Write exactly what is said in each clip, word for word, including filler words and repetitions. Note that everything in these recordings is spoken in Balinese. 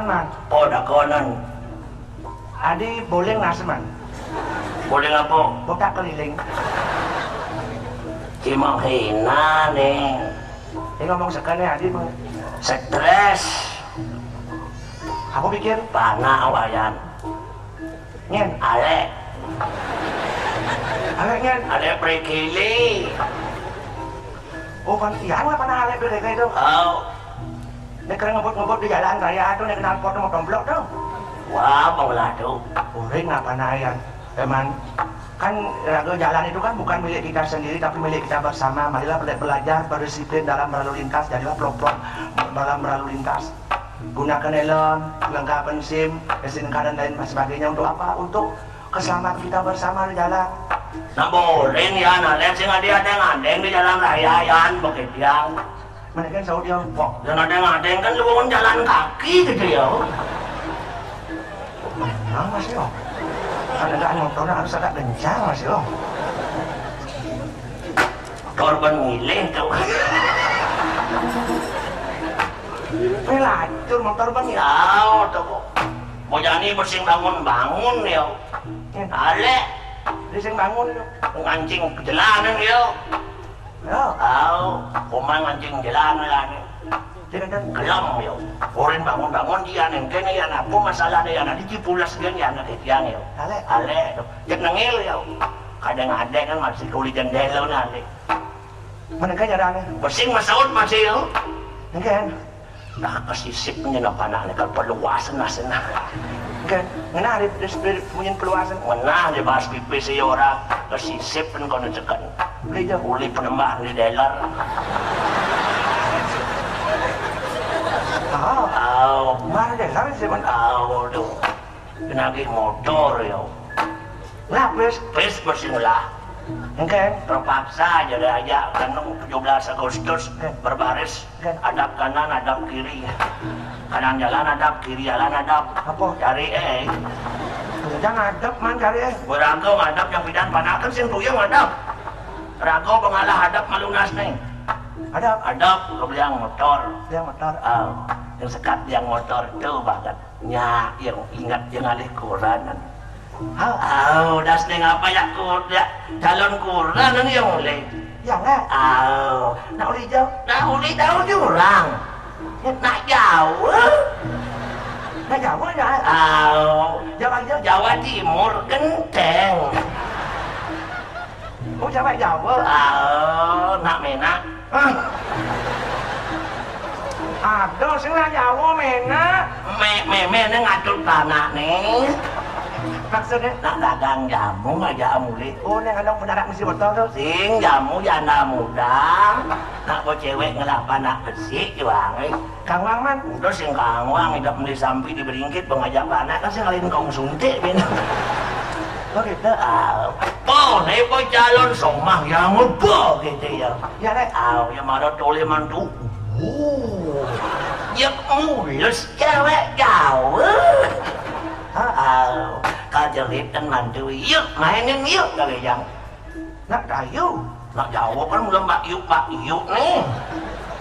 Man. Apa dakonan? Adi boléng naseman. Boléng apa? Botak keliling. Cimang hina nih. Ini ngomong sekali Adi, Bang. Stres. Apa pikir? Panak awayan. Nyén. Alek. Alek nyén. Alek prekele. Oh, kan iya lah, panak alek prekele itu. Oh. Nek kena ngebut-ngebut di jalan raya tuh, nek knalpot mau tomplok tuh. Wah, mau lah tuh. Uring apa nayan? Emang kan raga jalan itu kan bukan milik kita sendiri, tapi milik kita bersama. Marilah bela- belajar berdisiplin dalam berlalu lintas, jadilah pelopor dalam berlalu lintas. Gunakan helm, lengkapan SIM, SIM card dan lain sebagainya. Untuk apa? Untuk keselamatan kita bersama di jalan. Nah, boleh nih, ya, nah, lihat sing ada-ada ngandeng di jalan raya, Yan, begitu, Yang. Mana kan saud dia, Pok? Dan ada ngandeng kan lu jalan kaki gitu ya. Nah, Mas, yo. Kan ada motornya harus agak kencang, Mas, yo. Korban milih tuh. Pelacur motor, Bang, ya. Ya, tuh, kok. Mau jadi bersing bangun-bangun, ya. Ya. Alek. Bersing bangun, ya. Ngancing ke jalanan, ya. Ya. Au, kuman ngancing jalanan. Dia kan gelem, ya. Orang bangun-bangun dia nih. Kene ya, apa masalah dia? Nanti cipulas dia nih, anak dia nih, ya. Alek. Alek. Dia nengil, ya. Kadang ada kan masih kulit jendela nanti. Mana kan jarang ya? Bersing masaud masih, ya. Enggak. Nah, kesisip nyen apa nak, nek peluasan lah sana. Kan, ngena di, di, di, punyin peluasan. Ngena di bahas pipis iya orang, kesisip kan kono ceken. Beli jauh. Uli penembak di dealer. Oh, oh, mana dealer sih, Man? Oh, tuh. Nagih motor, ya. Lah, pis. Pis bersing lah. Engke. Terpaksa aja deh aja, kan tujuh belas Agustus, eh, berbaris. Kan. Hadap kanan, hadap kiri. Kanan jalan hadap, kiri jalan hadap. Apa? Cari, eh. Jangan hadap, Man, cari, eh. Beraga hadap yang pidan panakan sing puyeng hadap. Raga pengalah hadap malunas nih. Hadap. Hadap, ke biang motor. Biang motor. Ah, yang sekat biang motor itu banget. Nya, yang ingat yang alih koran. Hah? Au, das ning apa ya kur-, ya, calon koran anu yang mulai. Ya, nggak? Au, nak uli jauh. Nak uli jauh jurang. Nak jauh. Nak jauh ya? Au, Jawa, Jawa. Jawa Timur genteng. Oh, Jawa, Jawa. Au, nak menak. Aduh, sing lah Jawa, menak. Me, me, me, ini ngatur tanah nih. Maksudnya? Nak dagang jamu ngajak mulih. Oh, ning anu penarak misi botol tuh. Sing jamu janda muda. Nak bawa cewek ngelapa nak besi juang, eh. Kangwang, Man. Udah sing kangwang, idak meli sampi di beringkit, bang ajak anak kan sing ngalahin kong suntik, bin. Oh, gitu. Ah, po, nih po calon somah yang apa gitu ya. Ya, Lek. Ah, ya marah tole mantu. Uh, ya mulus cewek jauh. Ah, ah, kajerit kan mantu. Yuk, mainin yuk, kali yang. Nak dayu. Nak Jawa kan mula Mbak Yuk, Mbak Yuk nih.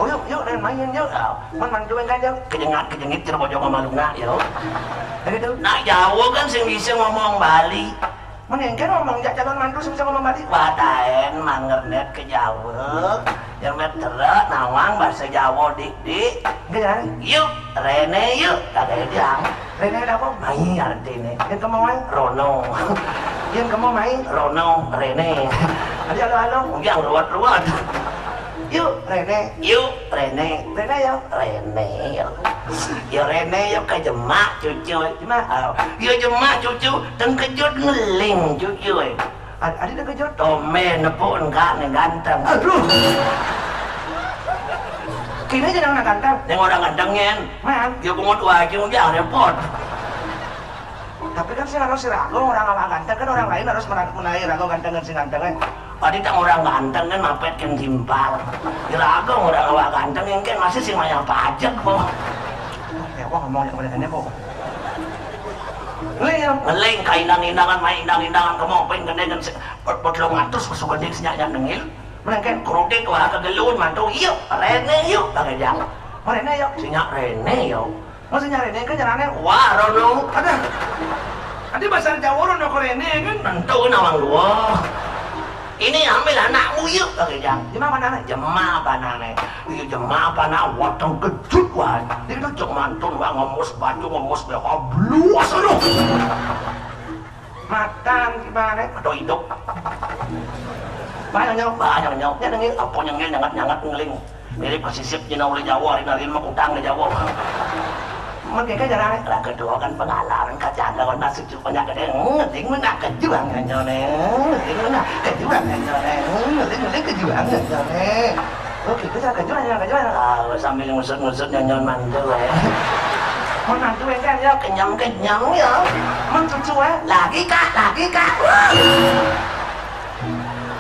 Oh, yuk, yuk, Ren, main, yuk. Ya, man mantu kan, yuk. Kejengat, kejengit, kira bojong sama lunak, yuk. Begitu. Nak Jawa kan sing bisa ngomong Bali. Mending kan ngomong jak calon mantu sing bisa ngomong Bali. Wataen mangernet ke Jawa. Yang met terak nawang bahasa Jawa dik-dik. Enggak, ya? Yuk, Rene yuk. Kagak dia. Rene ada apa? Mai artine. Yang kamu mai? Rono. Yang kamu mai? Rono, Rene. Ada halo-halo? Yang ruwet-ruwet. Yuk, Rene. Yuk, Rene. Rene ya? Rene ya. Ya Rene ya ke jemak cucu. Jemak? Ah, ya jemak cucu. Tengkejut ngeling cucu, eh. Ad-, adi tengkejut? Tome nepuk engkak nih ganteng. Aduh. Kini aja nang ganteng. Yang orang ganteng, Ngen. Man. Ya pungut wajung, jangan repot. Tapi kan sing harus rago, orang awak ganteng kan orang lain harus mena-, menai rago ganteng dan sing ganteng, eh. Adi tak orang ganteng kan mapet kan timpal. Rago orang awak ganteng yang kan masih sing mayang pajak kok. Ya, wah, ngomong yang bener kok. Ngeling, ya? Ngeling, kainang-inangan, main indang-indangan, kamu apa yang kena kan se-, pot-, pot lo ngatus, suka dia senyak nengil. Melainkan kerudik, wah, kegelun, mantu, yuk, Rene, yuk, kagak jang. Rene, yuk. Senyak Rene, yuk. Masih nyari nih, kan nyarane. Wah, rono. Ada. Nanti bahasa Jawa rono korene kan. Tentu nawang dua. Ini ambil anakmu yuk, kata Jang. Jema panane? Jema panane. Iya, jema panane, wateng kejut, wah. Dia itu cek mantun, wah, ngemus baju, ngemus B H, bluas, aduh. Matan gimana? Atau hidup? Banyak nyok, banyak nyok. Dia nengil, apa nyengil, nyangat-nyangat ngeling. Mirip pesisip Cina oleh Jawa, hari nari mah utang di Jawa. Mungkin kan jarang, lah kedua kan pengalaman kacang kawan masuk juga banyak gede, ngeling mana kejuang nyone, ngeling mana kejuang nyone, ngeling, ngeling kejuang nyone. Oh gitu, jangan kejuang, jangan kejuang. Ah, sambil ngusut-ngusut nyonyon mantu ya. Menantu ya kan ya, kenyang-kenyang ya. Mencucu ya, lagi kak, lagi kak. Wah.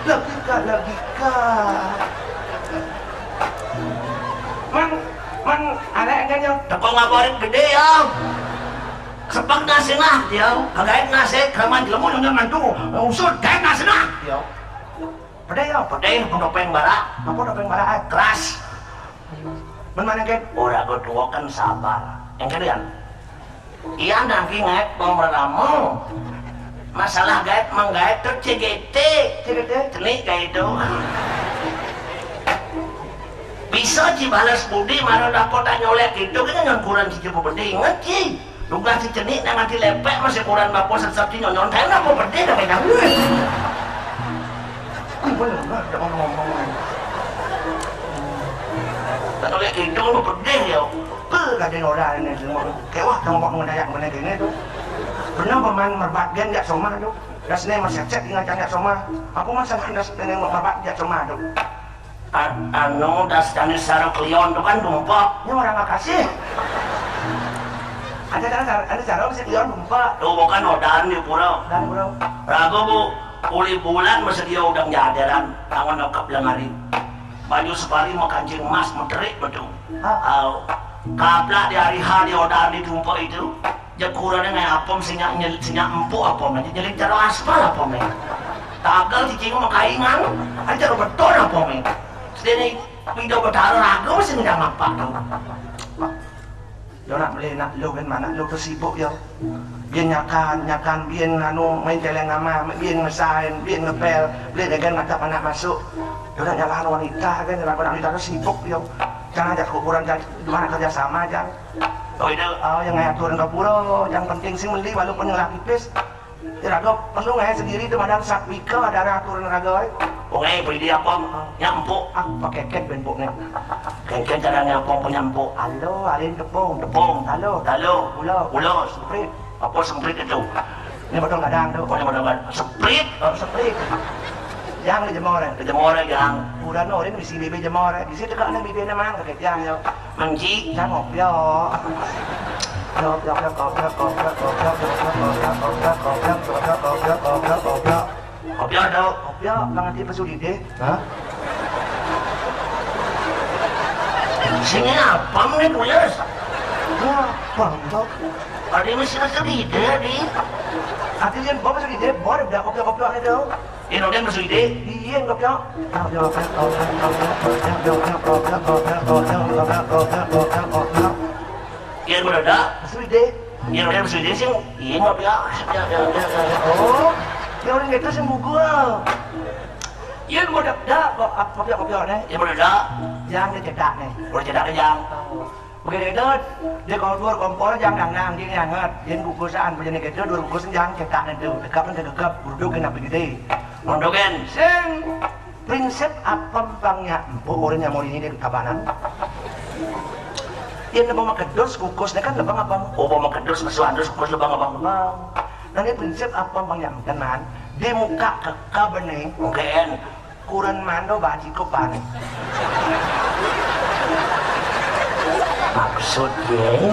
Lagi kak, lagi kak. Man, man, arek kan ya. Teko ngapain gede ya. Sepak nasi nah, ya. Kagak nasi, keraman jelemu nyonyon mantu. Usut, kayak nasi nah. Ya. Pedih ya, pedih, topeng bara. Apa topeng bara? Eh, keras. Men mana kan? Ora godhoken sabar. Yang kedua, iya nanti ngait pemeramu. Masalah gait menggait tuh C G T. C G T? Cenik kayak itu. Bisa ci balas budi, mana dapat tanya oleh itu, kan nyangkuran ci cukup penting, ngerti? Dugas si cenik nang ati lepek masih kurang bapo sesep si nyonyon, saya napa pedih dah pegang. Wih. Wih, bener, nah, ada ngomong-ngomong. Tak boleh hidung lu pedih ya. Pe, kadin orang ini semua. Kewah tengok mengenai yang mana gini tuh. Pernah paman merbat gen jak somah tuh. Das ne masih cek ingat jak somah. Apa masalah das ne merbat jak somah tuh? An-, anu, das jani sarung kliwon tu kan dumpek. Ini orang makasih. Ada cara, ada cara si kliwon dumpek. Tu bukan odan di pura. Dan bro. Ragu bu, uli bulan bersedia udang jaderan, tangan lengkap lemari. Baju separi mau kancing emas, meterik betul. Ah. Au. Kaplak di hari hari odan di dumpek itu. Jekurannya kayak apem, sinyak nyel-, sinyak empuk apem aja, nyeling cara aspal apem ya. Tagal cicing mau kaingan, aja beton apem ya. Sedene pindah betara ragu sing ndak mapak tau. Yo nak beli nak lu kan mana lu tu sibuk yo. Biar nyakan, nyakan, biar nganu, main celeng ama, biar ngesain, biar ngepel, biar dengan mata anak masuk. Yo nak nyalahan wanita kan, nyalahan wanita tu sibuk yo. Jangan ajak kuburan, jangan di mana kerja sama, jangan. Oh, itu. Oh, yang ngatur ke pura, yang penting sing meli walaupun ngelak pipis. Ira do perlu ngai sendiri tu madang satwika ada aturan raga ai. Oh, ngai beli dia apa? Nyampu. Ah, pakai ket ben pok ni. Kengken cara nyampu, penyampu. Alo, alin tepung. Tepung. Alo. Talo. Ulo. Ulo. Semprit. Apa semprit itu? Ini betul kadang tu. Oh, ini betul kadang. Semprit. Oh, semprit. Yang dijemur, eh? Dijemur, eh, yang. Kurang orang mesti bibi jemur, eh. Di situ kau nak bibi nama, kau kerja, yo. Menci. Jangan ngopi, yo. Yo, yo, yo, kopi, kopi, kopi, kopi, kopi, kopi, kopi, kopi, kopi, kopi, kopi, kopi. Kopi ada. Kopi, bang, nanti pesu dide. Hah? Sini apa ni, Bulus? Ya, bang, kau. Ada yang mesti pesu dide, di. Nanti yang bawa pesu dide, bawa dah kopi, kopi ada. Yen ora mesti ide. Iya, enggak ya. Yen ora dak. Mesti ide. Yen ora mesti ide sing. Iya, enggak ya. Ya, ya, ya, ya, ya. Oh, ya orang itu sing bugul. Yen ora dak, dak, kok apa ya, apa ya, ne? Yen ora dak. Yang dicetak nih. Ora cetak yang. Begitu itu, dia kompor, kompor jangan nang, dia nyangat. Dia kukusan, begini gitu, dua kukusan jangan cetak itu. Dekat kan gegap, duduk kena begini. Mondokan. Sing prinsip apa bangnya empuk orang yang mau ini di kabanan? Dia nemu makedus, kukusnya kan lebang apa? Oh, mau makedus, mesuan terus kukus lebang apa? Lebang. Nah, ini prinsip apa bangnya tenan? Di muka kekab nih. Mungkin. Kurang mando baji ko panik. Maksudnya?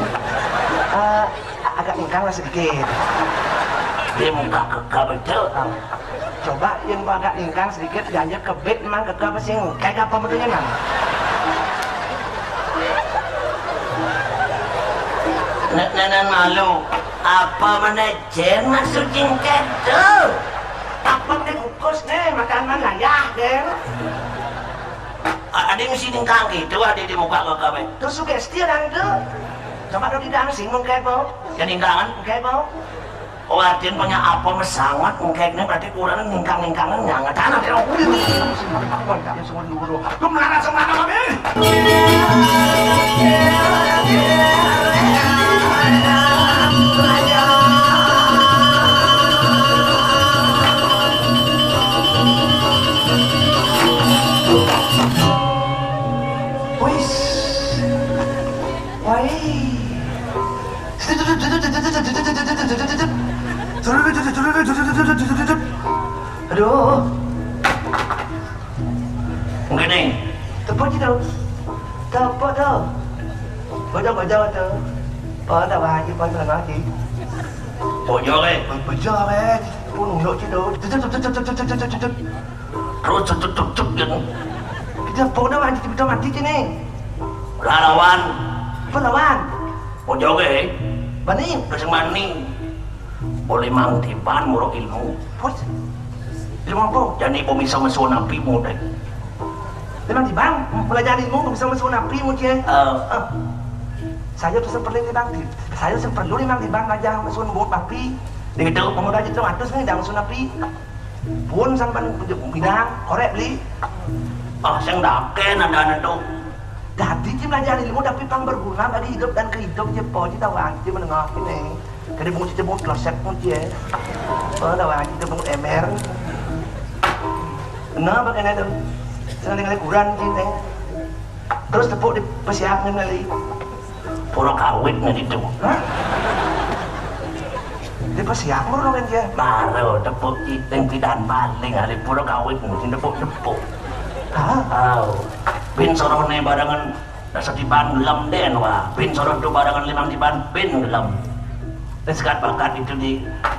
Eh, agak ingkang lah sedikit. Dia muka kekab itu. Ah. Coba yang agak ingkang sedikit, diajak kebit, mang kekab sing kayak apa bentuknya, mang? Nek nenen malu, apa mana Jen maksud jingkat tu? Apa ni kukus ni, makan mana ya, Jen? A-, ada mesti ningkang gitu, ada di muka kau kami. Tu sugesti orang tu. Coba dong di dalam sing mengkebo. Ya ninggangan mengkebo. Oh, artinya punya apa mesangat mengkebnya berarti kurang ningkang-ningkangan nyangat. Tanah dia kulit. Lu melarang sama kami. Wis. Wai. Aduh. Mungkin nih. Tepuk gitu. Tepuk tuh. Baca-baca tuh. Pada wajib pada lagi. Bojor eh. Bojor eh. Pun nunduk gitu. Terus cuk cuk cuk cuk gitu. Kita pun mati, kita mati sini. Lawan. Apa lawan? Bojor eh. Bani. Terus mani. Boleh mang tiban muruk ilmu. Bos. Ilmu apa? Jadi kok bisa mesuan api muda. Memang di bang, belajar ilmu bisa mesuan api muda. Eh. Eh. Saya tuh seperti di bang, saya seperti di bang di bang aja mesuan buat api. Gitu. Pemuda aja tuh atus nih, jangan mesuan api. Pun sampan bidang, korek beli. Ah, saya nggak ada tuh. Jadi, dia belajar ilmu, tapi pang berguna bagi hidup dan kehidup, je po, je tahu anjir menengah ini. Kada bungut je bungut kloset pun je. Oh, tahu anjir je bungut emer. Nah, bagaimana tuh? Senang dengan ukuran je, teh. Terus tepuk di pesiapnya kali. Pura kawit nggak itu. Hah? Dia pesiap murung kan dia? Maro tepuk itu pidan paling hari pura kawit mesti tepuk-tepuk. Hah? Au. Bin sorone barengan rasa tiban gelem den wah. Bin soroh tu barengan limang tiban bin gelem. Dan sekat bakat itu di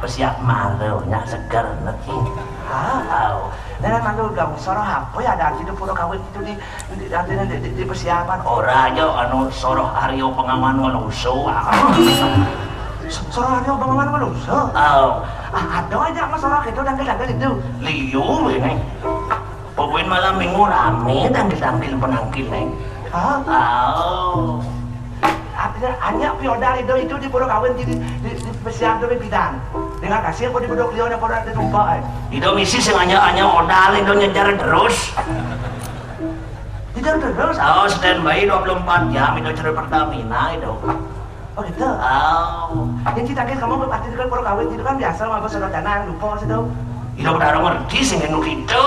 pesiap maro nyak seger lagi. Hah? Au. Nenek mandu dong soroh apa ya ada di pura kawit itu di di, di, di, di, di persiapan. Ora aja anu soroh Aryo Pengawan Ngelusu. Ah. Soroh Aryo Pengawan Ngelusu. Oh. Ah, ada aja sama soroh itu dangdut-dangdut itu. Liu ini. Pokoknya malam minggu rame dangdut-dangdut penangkil nih. Hah? Oh. Artinya hanya piodar itu itu di pura kawin di di, di persiapan di bidan. Dengan kasih apa di bedok liau apa di tumpah. Itu misi sengaja hanya odal itu nyejar terus. Tidak terus. Oh, standby dua puluh empat jam itu cerita Pertamina itu. Oh gitu. Oh. Yang kita kamu berarti kan kalau kawin itu kan biasa sama saudara danang lupa sih tahu. Itu udah ngerti sih nu gitu.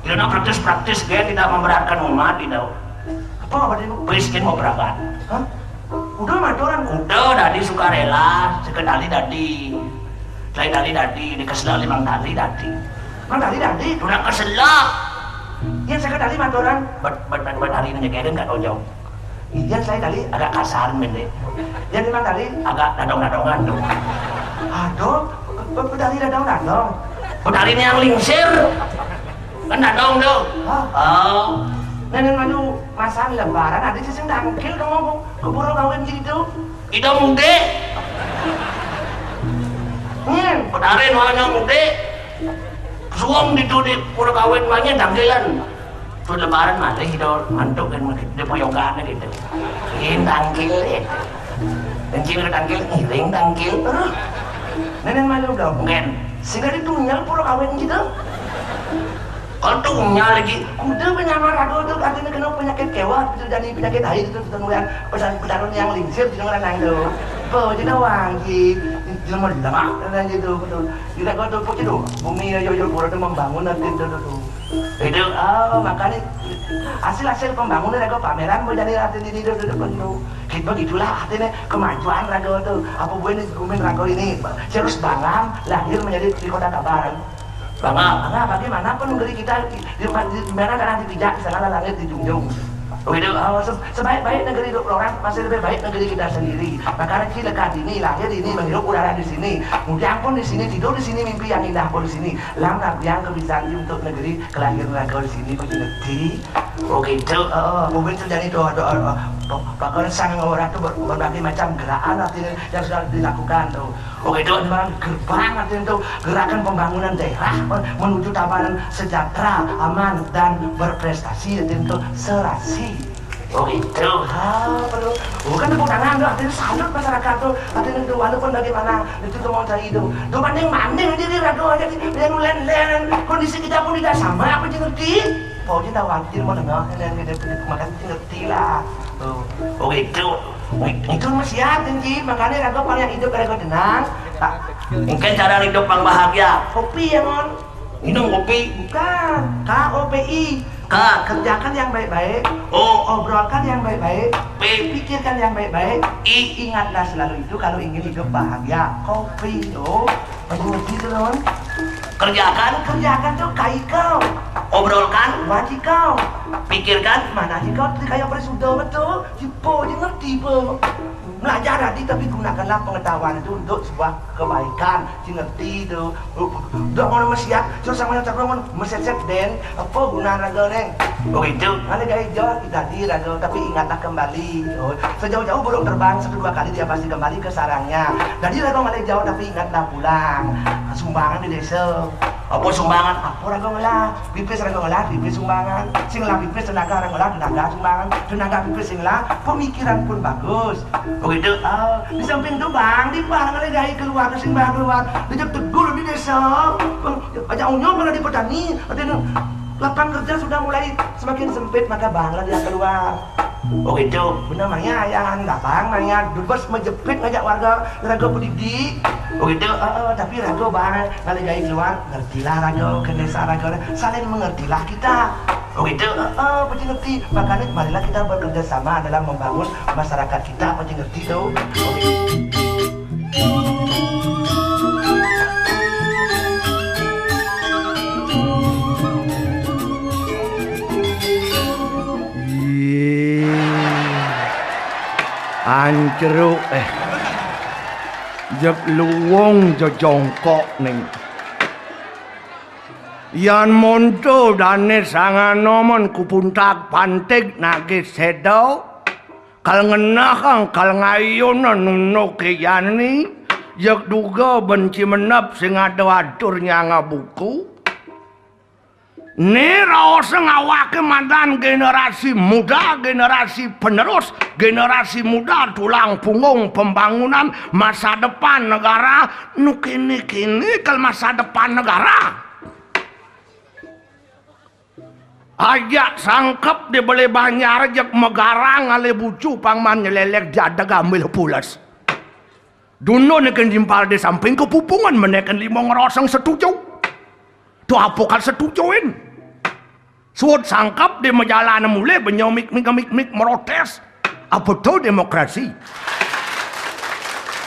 Itu nak praktis-praktis kan tidak memberatkan umat itu. Apa apa itu? Miskin mau berangkat. Hah? Udah mah orang. Udah dari sukarela sekali dari. Lain dari dari ini kesel limang dari dari. Mang dari dari. Udah kesel. Yang sekali mah orang. Bet bet bet bet hari ini nyekerin gak tonjong. Iya saya tadi agak kasar mende. Yang lima tadi agak dadong-dadongan tuh. Aduh, pe- pe- dari dadong-dadong. Dari ini yang lingsir. Kan dadong tuh. Hah? Oh. Nenek maju masang lebaran ada sih dangkil kamu keburu kawin gitu. Kita mudik. Nyen. Pedarin wanya mudik. Suang di di pura kawin wanya dangkilan. Tuh lebaran mati kita mantuk kan di poyokan gitu. Ini dangkil gitu. Kencing ke dangkil, ngiring dangkil. Nenek malu dong. Ngen. Sehingga ditunyal pura kawin gitu. Kalau tunyal lagi, udah penyamar aku tuh artinya kena penyakit kewat, itu jadi penyakit haid itu tuh yang pesan petarun yang lingsir di orang nang tuh. Bawa jadi wangi, jelma lemak dan gitu betul. Kita kau tuh kok gitu, bumi ya yo yo pura tuh membangun nanti tuh tuh. Itu oh, makanya hasil hasil pembangunan aku pameran mau jadi arti di di di depan tuh. Gitu begitulah artinya kemajuan raga tuh. Apa gue nih gumin raga ini terus bangun lahir menjadi di kota Tabanan. Bangga, bangga bagaimanapun negeri kita di, di, di mana tanah dipijak, di sana langit dijunjung. Begitu, oh, se- sebaik-baik negeri orang masih lebih baik negeri kita sendiri. Maka rezeki lekat ini, lahir ini, menghirup udara di sini. Mudian pun di sini, tidur di sini, mimpi yang indah pun di sini. Langkah yang kebiasaan untuk negeri kelahiran raga di sini, kok ngerti? Oh gitu. Oh, mungkin terjadi tuh, ada, ada, ada, bahkan sang orang tuh ber- berbagai macam gerakan artinya yang sudah dilakukan tuh. Oke, itu adalah gerbang artinya itu gerakan pembangunan daerah men- menuju tabanan sejahtera, aman, dan berprestasi artinya itu serasi. Oh gitu. Ha, perlu. Bukan tepuk tangan tuh, artinya salut masyarakat tuh. Artinya tuh, walaupun bagaimana, itu tuh mau cari itu. Tuh banding-banding aja dia ragu aja sih. Yang lain-lain, kondisi kita pun tidak sama, apa aja ngerti. Pokoknya tahu aja mau dengar, yang gede, gede, makanya ngerti lah. Tuh. Oh gitu. Itu masih ada sih, makanya ragu paling hidup ragu tenang. Mungkin cara hidup yang bahagia. Kopi ya, Mon. Minum kopi. Bukan. K O P I. K. Kerjakan yang baik-baik. O. Obrolkan yang baik-baik. P. Pikirkan yang baik-baik. I. Ingatlah selalu itu kalau ingin hidup bahagia. Kopi. Oh, kopi itu, Mon. Kerjakan. Kerjakan tuh kai kau. Obrolkan. Wajib kau. Pikirkan. Mana sih kau? Kayak persudah betul. Cipo, dia ngerti, po. Belajar tadi, tapi gunakanlah pengetahuan itu untuk sebuah kebaikan. Dia ngerti itu. Udah mau mesiat, terus sama yang terbangun, meset-set den. Apa guna raga, Neng? Oh gitu. Mana gaya jawab tadi raga, tapi ingatlah kembali. Oh, sejauh-jauh burung terbang, satu dua kali dia pasti kembali ke sarangnya. Jadi raga mana jauh, tapi ingatlah pulang. Sumbangan di desa. Apa sumbangan? Apa raga ngelah? Pipis raga ngelah, pipis sumbangan. Sing ngelah pipis tenaga, raga ngelah tenaga sumbangan. Tenaga pipis sing ngelah, pemikiran pun bagus. Begitu. Ah, di samping itu, Bang, di Bang ada gaya keluar, sing Bang keluar. Dia tegur di desa. Aja unyong malah di petani. Artinya, lapang kerja sudah mulai semakin sempit, maka Bang lah dia keluar. Oh gitu. Bener, maya, ya, ndak, Bang, maya dubes menjepit ngajak warga raga pedidi. Oh gitu. Eh, eh, tapi raga, Bang, kalau gaya keluar, ngertilah raga, ke desa raga, saling mengertilah kita. Oh gitu. Eh, eh, pasti ngerti. Makanya marilah kita bekerja sama dalam membangun masyarakat kita, pasti ngerti tuh. Oh gitu. Ih, ancruk, eh. Jek luwung jejongkok ning. Yan monto dane sanganomen kupuntak pantik nagih seda, kal ngenah kang kal ngayun nunu keyani, jek duga benci menep sing ada atur nyanga buku. Ni raosa ngawake madan generasi muda, generasi penerus, generasi muda tulang punggung pembangunan masa depan negara, nu kini-kini kal masa depan negara. Ajak sangkep di beli banjar jek megarang ale bucu pang man nyelelek jadeg ambil pules. Dundun neken jimpal di samping kepupungan meneken lima ngeroseng setuju. Tu apa kal setujuin? Suud sangkep di majalan mule benyo mik mik mik mik merotes. Apa tu demokrasi?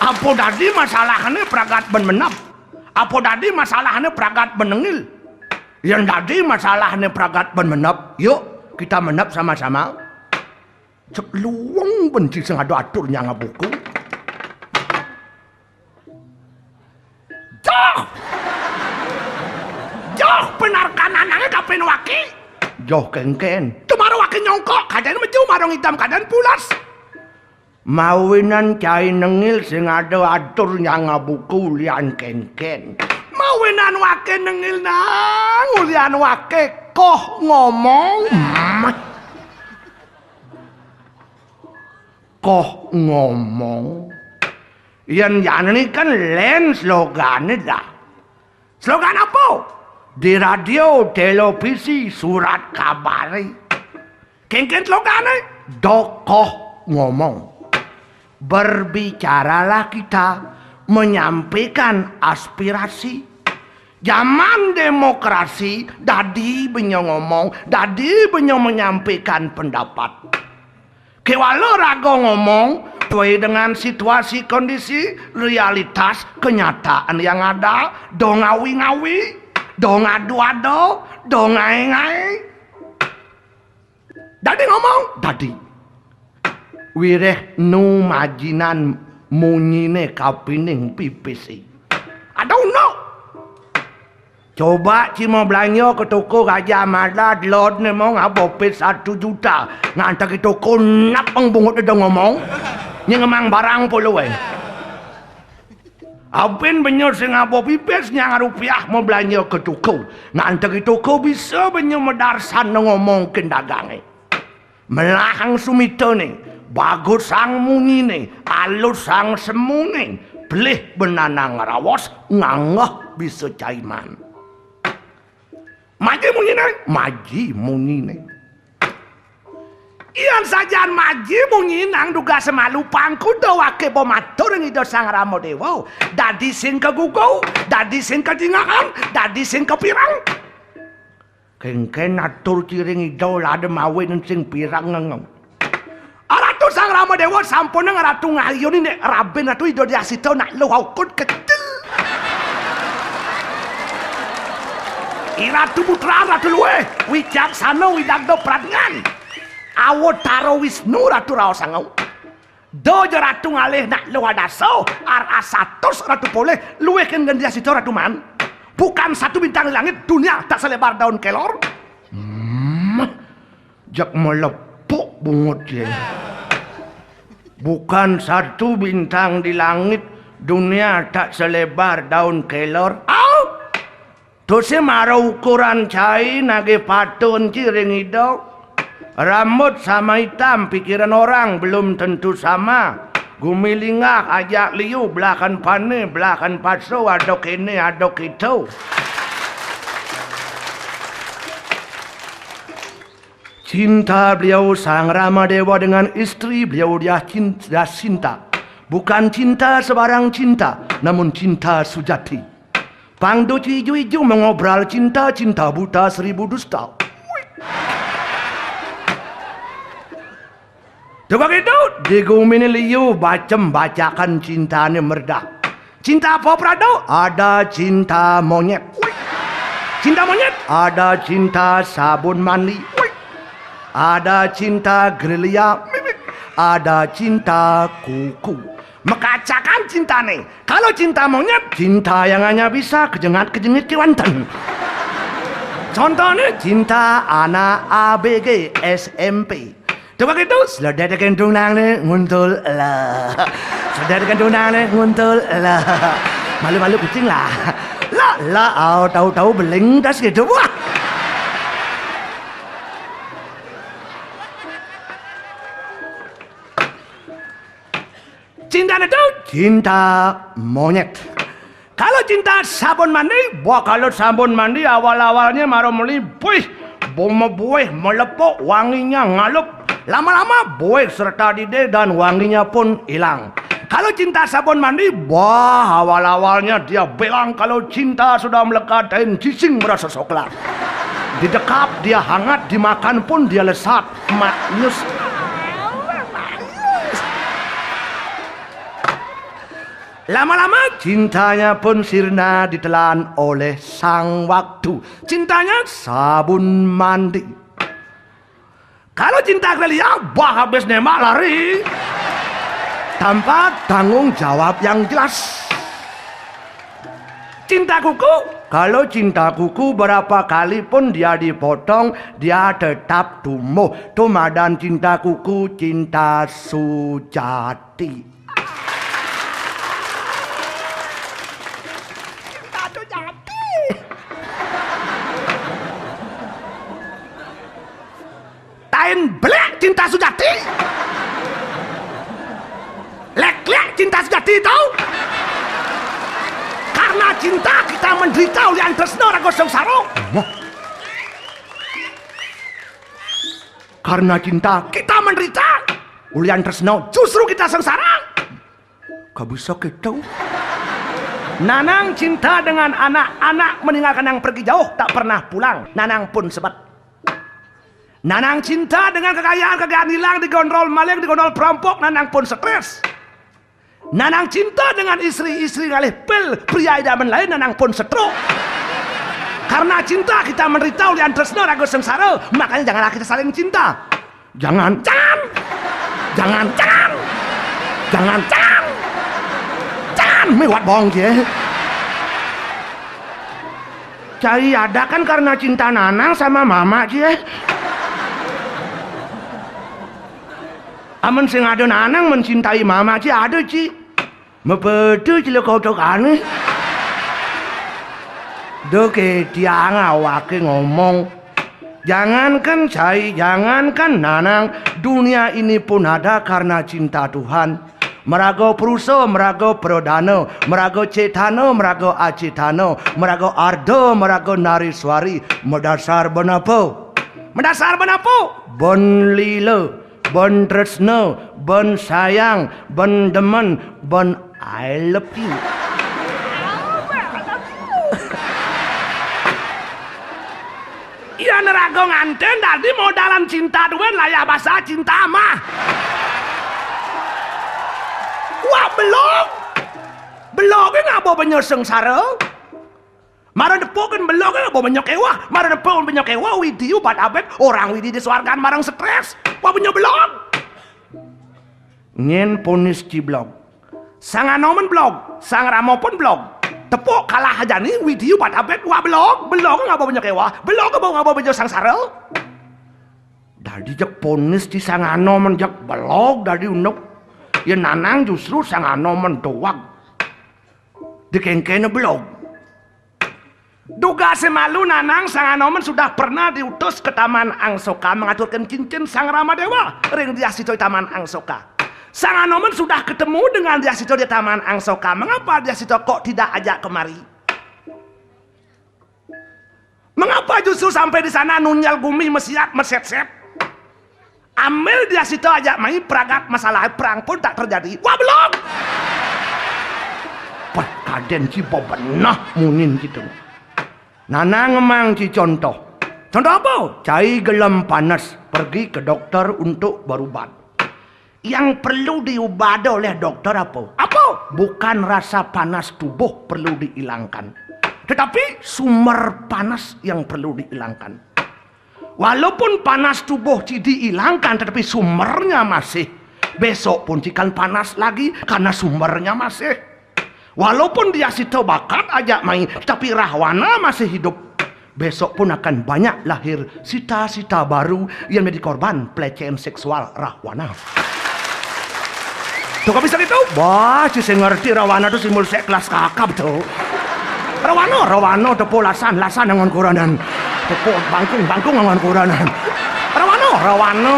Apa dadi masalahne pragat ben menep? Apa dadi masalahne pragat ben nengil? Yang dadi masalahne pragat ben menep, yuk kita menep sama-sama. Cek luwung benci sing ada atur nyanga buku. Joh! Joh, penarkan anange kapen waki. Joh kengken. Tumaro waki nyongkok, kajen meju marong itam, kajen pulas. Mawinan cai nengil sing ada atur nyanga buku lian kengken. Mawinan waki nengil nang, ulian waki koh ngomong. Koh ngomong. Yen jane kan len slogane dah. Slogan apa? Di radio, televisi, surat kabare. Kengken slogane? Dokoh ngomong. Berbicaralah kita, menyampaikan aspirasi. Zaman demokrasi, dadi benyo ngomong, dadi benyo menyampaikan pendapat. Kewala raga ngomong sesuai dengan situasi kondisi, realitas, kenyataan yang ada, do ngawi-ngawi, do ngadu-ado, do ngae-ngae. Dadi ngomong, dadi. Wireh nu majinan munyine kapining pipisi. Ada uno. Coba cima belanja ke toko Gajah Mada, telodne mong abo pit satu juta. Ngantar ke toko napeng bungut eda ngomong. Nyeng emang barang polo, eh. Apin benyo sing abo pipis nyang rupiah mau belanja ke toko. Ngantar ke toko bisa benyo medarsan ngomong ke dagange. Melahang sumitane, bagus sang munyine, alus sang semune, belih benanang raos, nganggeh bisa caiman. Maji munyine, maji munyine. Yan sajan maji munyinang dugas malu pangkuda wake pamatur ring Ida Sang Rama Dewa, dadi sing kagugu, dadi sing kajingahan, dadi sing kapireng. Kengken atur ciring Ida lada mawinan sing pireng ngengem. Ratu Sang Rama Dewa sampun nang Ratu ngayunin nek raben Ratu Ida Diasita nak luh aukud kecil. I Ratu Putra, Ratu Luwih, wicaksana, widagda pradnyan. Awatara Wisnu, Ratu Raosanga. Doja Ratu ngalih nak luh adasa, ar asatus Ratu polih, luwih kén Ida Diasita Ratu man. Bukan satu bintang di langit, dunia tak selebar daun kelor. Hmm, jak melepuk bungut ya. Bukan satu bintang di langit, dunia tak selebar daun kelor. Au! Tusing mara ukuran cai nagih patun ciring Ida. Rambut sama hitam, pikiran orang belum tentu sama. Gumilinggah ajak liu, belahan pane, belahan pasu, ada kene, ada kita. Cinta beliau Sang Rama Dewa dengan istri beliau Diah Cin-, Diah Cinta. Bukan cinta sebarang cinta, namun cinta sujati. Pang duci iju-iju mengobral cinta, cinta buta seribu dusta. Tukang itu, di gumine liu bacem bacakan cintane merdah. Cinta apa, Prado? Ada cinta monyet. Cinta monyet? Ada cinta sabun mandi. Ada cinta gerilya. Ada cinta kuku. Mekacakan cintane. Kalau cinta monyet, cinta yang hanya bisa kejengat-kejengit kewanten. Contohnya cinta anak A B G S M P. Coba gitu, seledet kendungnang nih nguntul lah. Seledet kendungnang nih nguntul lah. Malu-malu kucing lah. Lah, lah, au, tahu-tahu beling tas gitu. Wah. Cinta itu cinta monyet. Kalau cinta sabun mandi, wah, kalau sabun mandi awal-awalnya mara meli, buih, buih, melepuk, wanginya ngalup. Lama-lama buih serta didih dan wanginya pun hilang. Kalau cinta sabun mandi, wah, awal-awalnya dia bilang, kalau cinta sudah melekat, tain cising merasa soklat. Didekap dia hangat, dimakan pun dia lesat. Maknyus. Lama-lama cintanya pun sirna ditelan oleh sang waktu. Cintanya sabun mandi. Kalau cinta gerilya, bah, habis nembak lari tanpa tanggung jawab yang jelas. Cinta kuku, kalau cinta kuku berapa kali pun dia dipotong, dia tetap tumbuh. Tumadan cinta kuku, cinta sujati. Cinta sujati. Tain belek cinta sujati. Lek-lek cinta sujati itu. Karena cinta kita menderita ulian tresna raga sengsara. Wah. Karena cinta kita menderita ulian tresna, justru kita sengsara. Kok bisa gitu? Nanang cinta dengan anak, anak meninggalkan yang pergi jauh, tak pernah pulang. Nanang pun sebet. Nanang cinta dengan kekayaan, kekayaan hilang, digondol maling, digondol perampok, Nanang pun stres. Nanang cinta dengan istri, istri ngalih pil, pria idaman lain, Nanang pun setruk. Karena cinta kita menderita ulian tresna raga sengsara, makanya janganlah kita saling cinta. Jangan, jangan. Jangan, jangan. Jangan, jangan. Jangan, miwat bong, cie. Cai ada kan karena cinta Nanang sama Mama, cie. Amun sing ada Nanang mencintai Mama, cie, ada, ci. Mepede cilaka otokané. Duh, ketiang awake ngomong. Jangankan cai, jangankan nanang, dunia ini pun ada karena cinta Tuhan. Maraga Purusa, maraga Pradana, maraga Cetana, maraga Acetana, maraga Arda, maraga Nareswari, madasar ban apa? Madasar ban apa? Ban lila, ban tresna, ban sayang, ban demen, ban I love you. Yan raga nganten dadi modalan cinta duén, layah basa cinta mah. Wah, belog. Belogé ngaba benya sengsara. Mara nepuk kan belogé ngaba benya kéweh. Mara nepuk benya kéweh, Widi ubat abet, orang Widi di swargan marang stres. Wah, benya belog. Nyén ponis ci belog. Sang Anoman belog, Sang Rama pun belog. Tepuk kalah jani, Widi ubat abet, wah, belog, belog ngaba benya kéweh, belog ngaba, ngaba benya sangsara. Dadi jeg ponis ci Sang Anoman jeg belog dadi unduk. Yén nanang justru Sang Anoman doag. Dikéngkéna belog. Dugasé malu nanang Sang Anoman sudah pernah diutus ke Taman Angsoka mengaturkan cincin Sang Rama Déwa ring diasita Taman Angsoka. Sang Anoman sudah ketemu dengan diasita di Taman Angsoka. Mengapa diasita kok tidak ajak kemari? Mengapa justru sampai di sana nunyal gumi mesiat mesetset? Ambil diasita ajak mai pragat masalah perang pun tak terjadi. Wah, belog. Pah, kadén ci bebenah munin gitu. Nanang emang ci contoh. Contoh apa? Cai gelem panas, pergi ke dokter untuk berobat. Yang perlu diubada oleh dokter apa? Apa? Bukan rasa panas tubuh perlu dihilangkan, tetapi sumber panas yang perlu dihilangkan. Walaupun panas tubuh ci dihilangkan, tetapi sumbernya masih. Besok pun ci kan panas lagi karena sumbernya masih. Walaupun diasita bakat ajak mai, tapi Rahwana masih hidup. Besok pun akan banyak lahir sita-sita baru yang menjadi korban pelecehan seksual Rahwana. Tuh, kok bisa gitu? Wah, ci sing ngerti Rahwana tuh simbol sek kelas kakap tuh. Rahwana, Rahwana, tepuk lasan, lasan angon kuranan. Tepuk bangkung, bangkung angon kuranan. Rahwana, Rahwana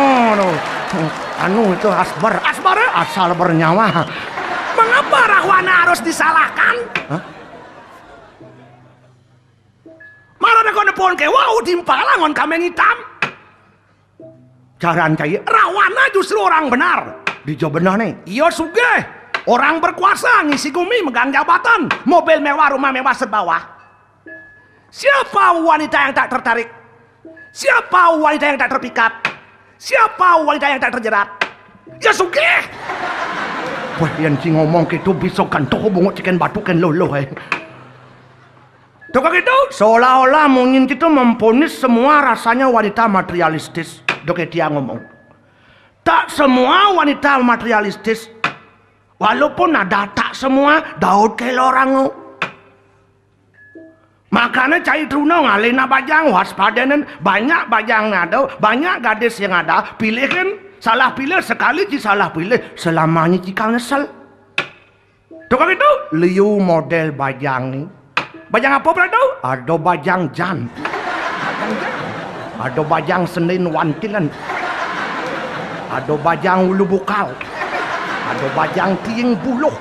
tuh. Anu itu asbar, asbar, asal bernyawa. Mengapa Rahwana harus disalahkan? Hah? Mara da kone pon ke wau timpal angon kambing hitam. Caran cai, Rahwana justru orang benar. Dija benar nih. Iya sugih. Orang berkuasa, ngisi gumi, megang jabatan, mobil mewah, rumah mewah, serba wah. Siapa wanita yang tak tertarik? Siapa wanita yang tak terpikat? Siapa wanita yang tak terjerat? Ya sugih. Wah, yén ci ngomong kéto bisa gantoh bungut ciken batu kén luluh, eh. Tuh, kok gitu, seolah-olah mungkin kita memponis semua rasanya wanita materialistis. Dok, tiang ngomong. Tak semua wanita materialistis. Walaupun ada tak semua, Daud kelorang. Makanya cai truna ngalihna bajang, waspadanen, banyak bajang ada, banyak gadis yang ada, pilihin, salah pilih, sekali ci salah pilih, selamanya ci kal nyesel. Tuh, kok gitu, liu model bajang nih. Bajang apa, Prado? Ada bajang jan. Ada bajang sendin wantilan. Ada bajang ulu bukal. Ada bajang tiing buluh.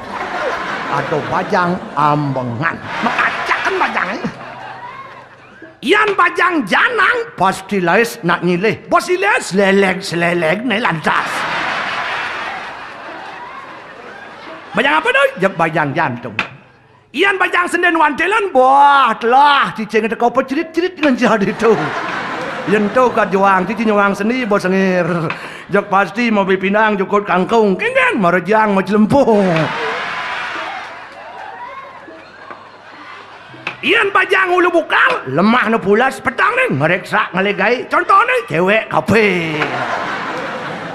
Ada bajang ambengan. Makacakan bajang, eh. Yan bajang janang, pasti lais nak nyilih. Bos ilih, seleleg, seleleg, nih lantas. Bajang apa, Doi? Jeg bajang jantung. Yan bajang sendin wantilan, wah, telah, cicing teka apa cerit-cerit ngencah ditu. Yén to ka juang, cici nyuang seni, bos sengir. Jeg pasti mau beli pinang, jukut kangkung, kengken, marejang, macelempung. Yan bajang ulu bukal, lemah nu pulas, petang nih, ngereksa, ngelegai. Contoh nih, cewek kafe.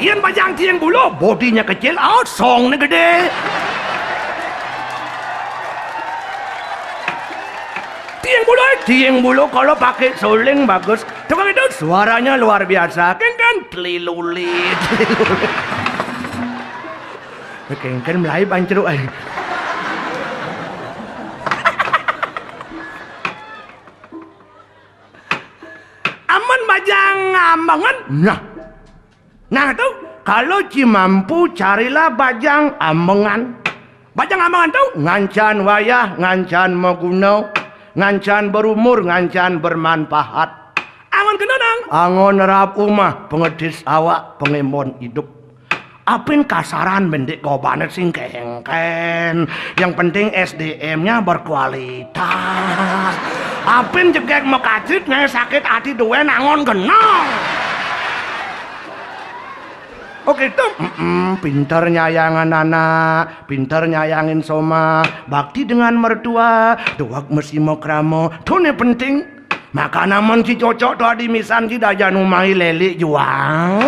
Yan bajang tiing buluh, bodinya kecil, out song nih gede. Tiing buluh, tiing buluh kalau pakai suling bagus. Tukang itu suaranya luar biasa. Kengken telilulit. Kengken melai bancruk, eh. Amun Bajang ambengan. Nah. Nah, tu, kalau ci mampu, carilah bajang ambengan. Bajang ambengan tu ngancan wayah, ngancan maguna, ngancan berumur, ngancan bermanfaat. Angon kena, Nang? Angon rap umah, pengedis awak, pengembon idup. Apin kasaran bendik gobane sing kengken. Yang penting S D M-nya berkualitas. Apin jegeg makacrit ngae sakit ati duen angon genong. Oke, tem. Mm-mm, pinter nyayangan anak, pinter nyayangin somah, bakti dengan mertua, duweg mesti makrama. Tune penting. Maka namen ci cocok to adi misan ci dajan umah i Leli juang.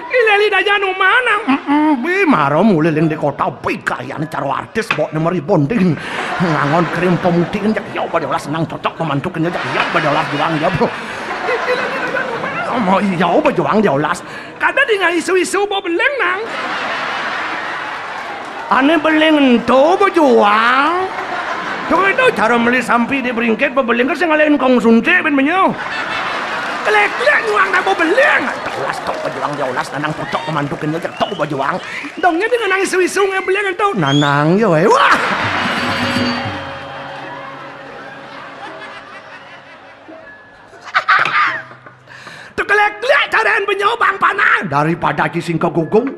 I Leli dajan umah, Nang. Mm-mm, bi mara muliling di kota, bi gayane cara artis, bokne meri bonding. Ngangon krim pemutihin, jak iya badolas, Nang, cocok pemantukin, jak iya badolas juang, ya, bro. I Leli dajan umah, Nang. Oh, iya, bajuang diolas. Kada dengan isu-isu bo beling, Nang. Ane beling ento bejuang. Dong itu cara meli sampi di beringkit bebeling ke sing ngalahin kong suntik ben menyo. Kelek-kelek nyuang dah bo beling. Diolas tok bejuang diolas, Nanang, cocok pemantukin aja tok bejuang. Dongnya dengan nang isu-isu nge beling ento. Nanang yo, eh. Wah. Tekelek-kelek carian benyo bang panang. Daripada ci sing kegugung.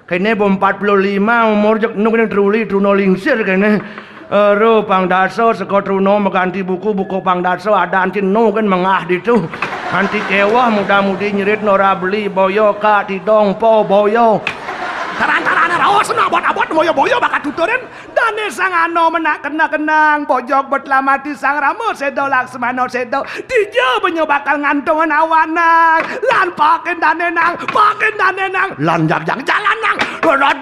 Kene bo empat puluh lima umur, jek nu kene truli, truno lingsir kene. Ero pang dasa seka truno maganti buku, buku pang dasa adan ci nu kene mengah ditu. Nganti keweh muda-mudi nyerit nora beli boyo kak tidong po boyo. Taran-tarane raos na abot-abot boyo-boyo bakat tuturin. Dane sang ano menak kena-kenang, bojog betlamati sang Rama seda Laksmana seda, dija benya bakal ngantungan awanang, lan pakin dane nang, pakin dane nang, lan jagjag jalan nang. Aduh.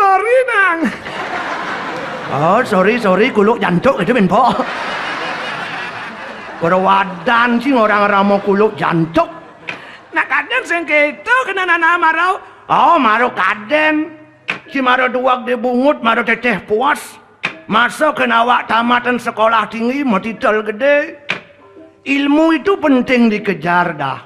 Sorry, Nang. Oh, sorry, sorry, kuluk jantuk gitu, men, Pok. Perawadan sing orang rama kuluk jantuk. Nah, kaden sing keto kena nana marau. Oh, marau kaden. Si marau duwag di bungut, marau teteh puas. Masa kena awak tamatan sekolah tinggi, matitel gede. Ilmu itu penting dikejar dah.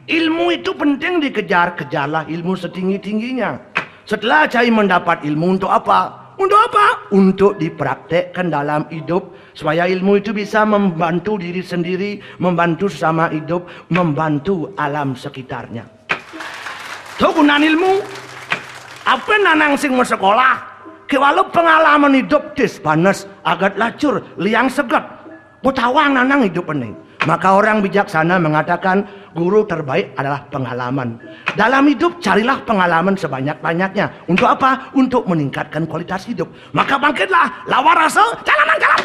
Ilmu itu penting dikejar, kejarlah ilmu setinggi-tingginya. Setelah cai mendapat ilmu untuk apa? Untuk apa? Untuk dipraktekkan dalam hidup, supaya ilmu itu bisa membantu diri sendiri, membantu sesama hidup, membantu alam sekitarnya. Tuh gunaan ilmu. Apa nanang sing mau sekolah? Kewala pengalaman hidup tis panas, agat lacur, liang seget. Betawang nanang hidup ini. Maka orang bijaksana mengatakan guru terbaik adalah pengalaman. Dalam hidup carilah pengalaman sebanyak-banyaknya. Untuk apa? Untuk meningkatkan kualitas hidup. Maka bangkitlah, lawan rasa, jalanan jalan.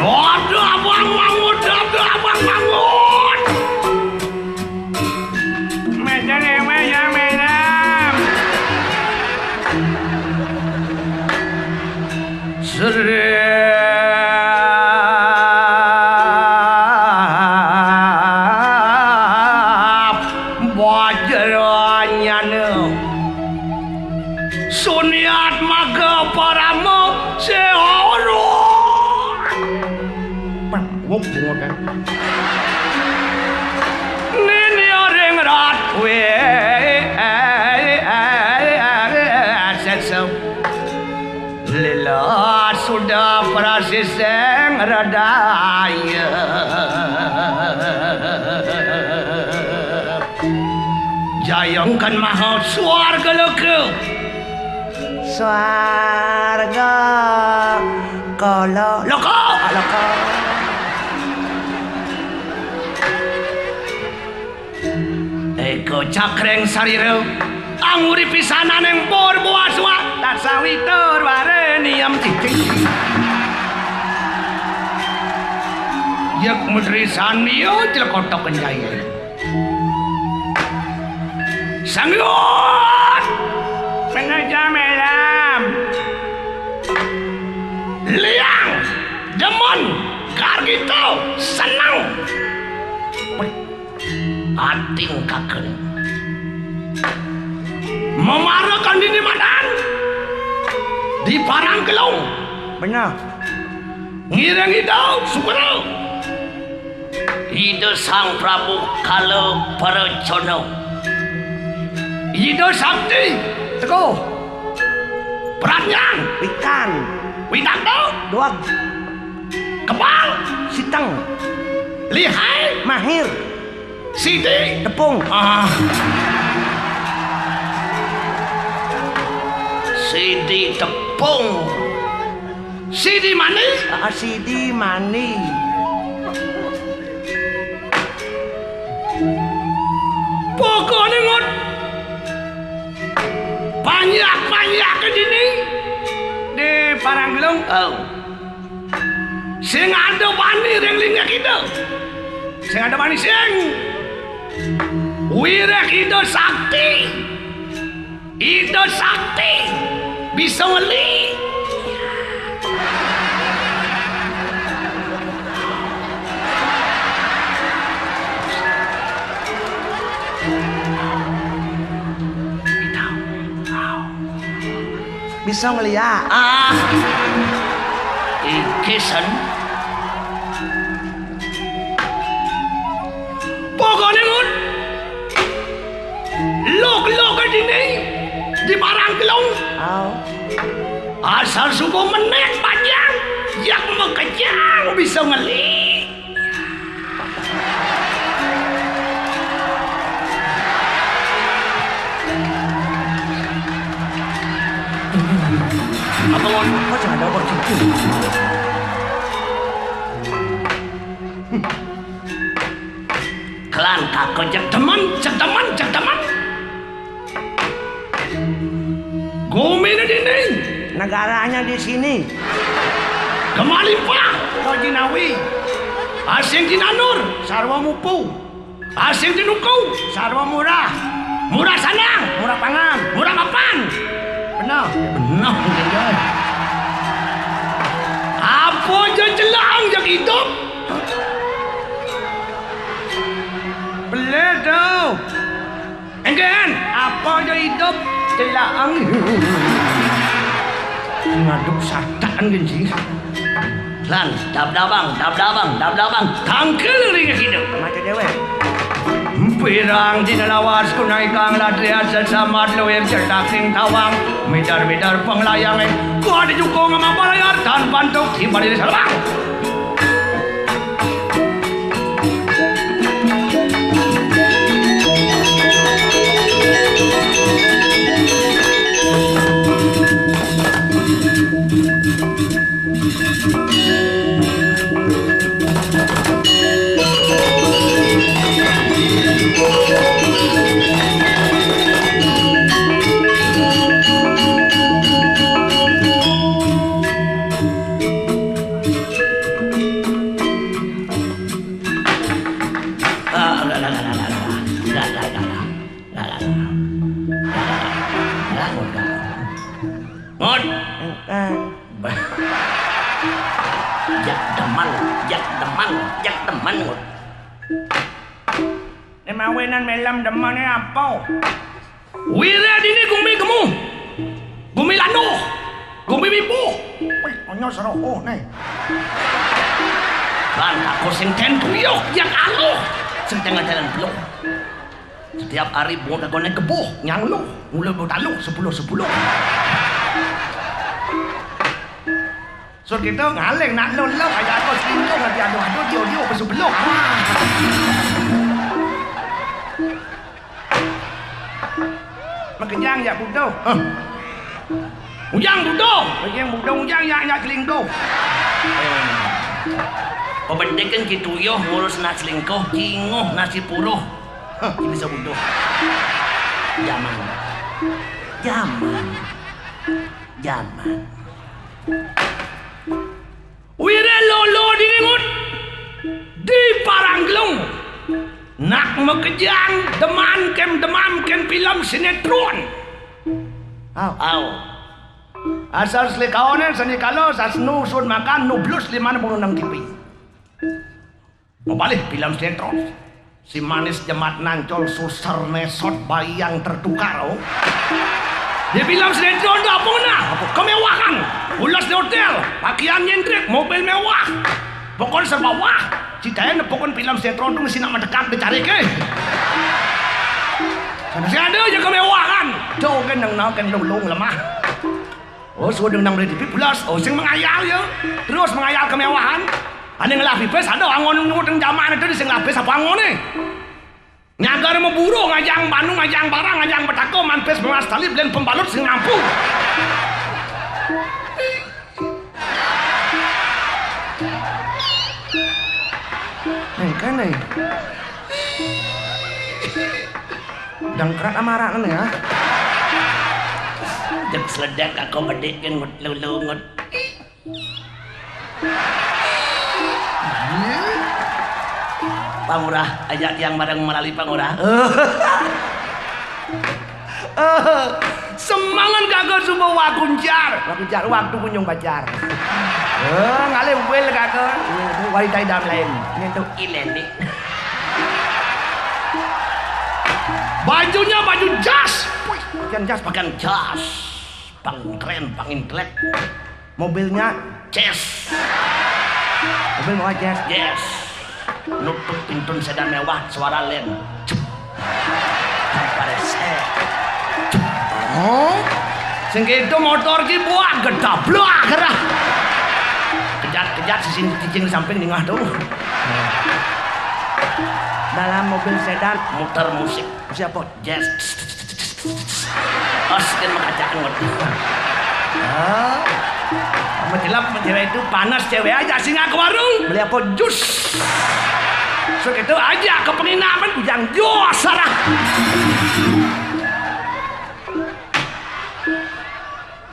Dada abang mangut, dada abang mangut. Medan, medan, medan. Serap bajranyana. Suniat maga parama seoro. Wong bungut kan. Nini ring ratwe. Sesem. Lila sudah prasiseng radaya. Jayangkan maha swarga loka. Swarga kala loka, loka. Eka cakreng sarira, anguri pisananing purba aswa, tasawitur wareniyam cicing. Yek mutri sania jlekotok kenjai. Sanggut! Menaja melam. Liang, demen, gargita, seneng. Ating kaken. Memarakan dini madan di Parangkelung. Bener. Ngiring Ida Sukra. Ida Sang Prabu Kala Paracana. Ida Sakti. Teguh. Pradnyan. Wikan. Widakta. Duag. Kebal. Siteng. Lihai. Mahir. Sidi. Tepung. Ah. Sidi tepung. Sidi mani. Ah, sidi mani. Pokokne ngot. Banyak-banyak ke dini. Di Paranggelung. Oh. Sing ada bani ring linggih kita. Sing ada bani sing. Wireh Ida Sakti. Ida Sakti bisa ngeli. Bisa ngeliat. Ah. Iki sen. Pokoknya ngut. Lok-lok dini di Parangkelung. Au. Asal subuh menek panjang, yak mekejang bisa ngeli. Apa ngon? Kok jangan ada kok cucu? Kelan kako jeg demen, jeg demen, jeg demen. Gumine dini. Negaranya di sini. Gemalimpah. Kojinawi. Asing Cinanur. Sarwa Mupu. Asing Tinuku. Sarwa Murah. Murah Sanang. Murah Pangan. Murah Mapan. Benar. Benar. Apa je celang je hidup? Belit tu. Enggan, apa je hidup? Celang. Ngaduk satan genji. Lan, dab-dabang, dab-dabang, dab-dabang. Tangkil ring hidup. Mati dewek. Pirang dina lawas kunaikang latria sesamat luwih cetak sing tawang. Midar-midar penglayange. Kuat jukung mapar layar tan pantuk tiba di salebang. Ngot. Engkang. Jak demen, jak demen, jak demen, Ngut. Né mawinan mélem demené apa? Wiré dini gumi gemu. Gumi landuh. Gumi mibuh. Wih, onyos roh, oh, né. Lan aku sing ten tuyuh, jak aluh. Sing ten ngadalan beluh. Setiap hari bungut kagoné kebuh, nyang luh, mula butaluh, sepuluh sepuluh. Sur kita ngaling nak luh luh, aja aku selingkuh, nanti aduh aduh, dio dio, besu beluh. Makejang jak butuh. Huh. Ujang butuh. Ujang butuh, ujang nyak, nyak selingkuh. Pabedeken ci tuyuh ngurus nak selingkuh, cinguh nasi puruh. Hah, ci bisa butuh. Jaman. Jaman. Jaman. Wiréh lolo di ringut, di paranggelung. Nak makejang, demen kén, demen kén film sinetron. Au. Au. Asal selikaoné sanikala sasnu suud makan, nu blus limané bunga nang T V. Mabalih film sinetron. Si manis jemat nancol, suser nesot, bayi yang tertukar, oh. Di film sinetron to apa ngenah? Apa kemewahan? Ules di hotél, pakian nyentrik, mobil méwah. Pokokné serba wah. Citaén pokokné film sinetron to mesti nak mendekat dicariké. Sampai ada aja kemewahan. Jauh kan nang nau kan lulung lemah. Oh, suud nang di T V pulas. Oh, sing mengayal ya. Terus mengayal kemewahan. Ané ngelah pipis, aduh, angon nyuwun jaman to, sing ngelah pipis apa angoné? Nyagar maburu, ngajang banu, ngajang barang, ngajang petaka, man pipis melas tali, belian pembalut sing mampu. Éh, kéné. Dangkrak amarah néné ya. Jeg sledek aku bedik kan ngut lulungut. Pangurah, ajak tiang bareng malali Pangurah. Semangan kagak suba wakuncar. Wakuncar, waktu kunjung pacar. Eh, ngalih wil kagak. Wari tai dam lain. Nyentuh ileni. Bajunya baju jas. Wih, pakaian jas, pakaian jas. Pang keren, pang intelek. Mobilnya Jazz. Mobil mewah Jazz. Jazz. Nutup pintun sedan mewah, suara len. Cep. Tanpa rese. Cep. Oh. Sing kéto motor ki buak gedablak gerah. Kejat-kejat sisi cicing di samping ningah to. Dalam mobil sedan muter musik. Siapa? Jazz. Os, kan makacakan waduh. Ah. Sama jelap sama cewek itu panas, cewek aja sing ke warung. Beli apa? Jus. Sok itu aja ke penginapan, bujang jos sarah.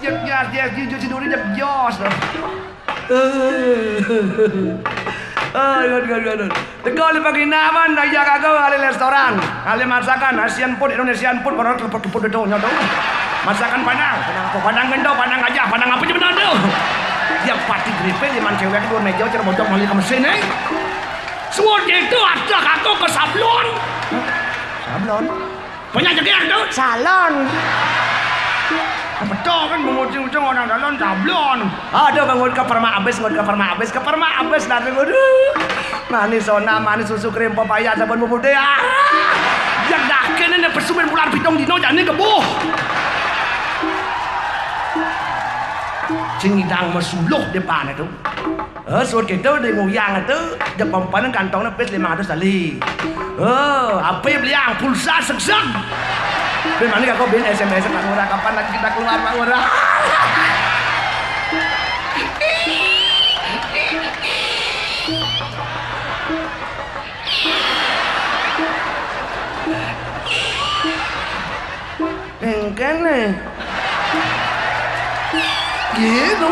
Jek jos, jek jujur si Duri jek jos. Aduh, aduh, aduh, aduh. Teka di penginapan, dah ya kagak, ngalih restoran, ngalih masakan, Asian food, Indonesian food, baru telepon telepon itu nyoto. Masakan Padang, Padang apa? Padang gento, Padang gajah, Padang apa aja benar tuh. Dia pati gripin, iman cewek dua meja, cara bocok malih ke mesin, eh. Suwun itu ada kagak ke sablon. Sablon? Punya jegér to? Salon. Betul kan, mengucing-ucing orang salon sablon. Aduh, bangun ke perma abis, ngut ke perma abis, ke perma abis, dateng, aduh. Manis sona, manis susu, krim pepaya, sabun bubur deh. Ah! Yang dakin ini pesumin bulan pitung dino jani kebuh. Sing ngidang mesuluh depan itu. Eh, suud kéto di nguyang to, jeg pempenen kantongné pis limang atus tali. Eh, apa beliang pulsa segseg. Pis mani kagak bin S M S Pak Ngurah, kapan lagi kita keluar Pak Ngurah? Yang kéné. Gitu.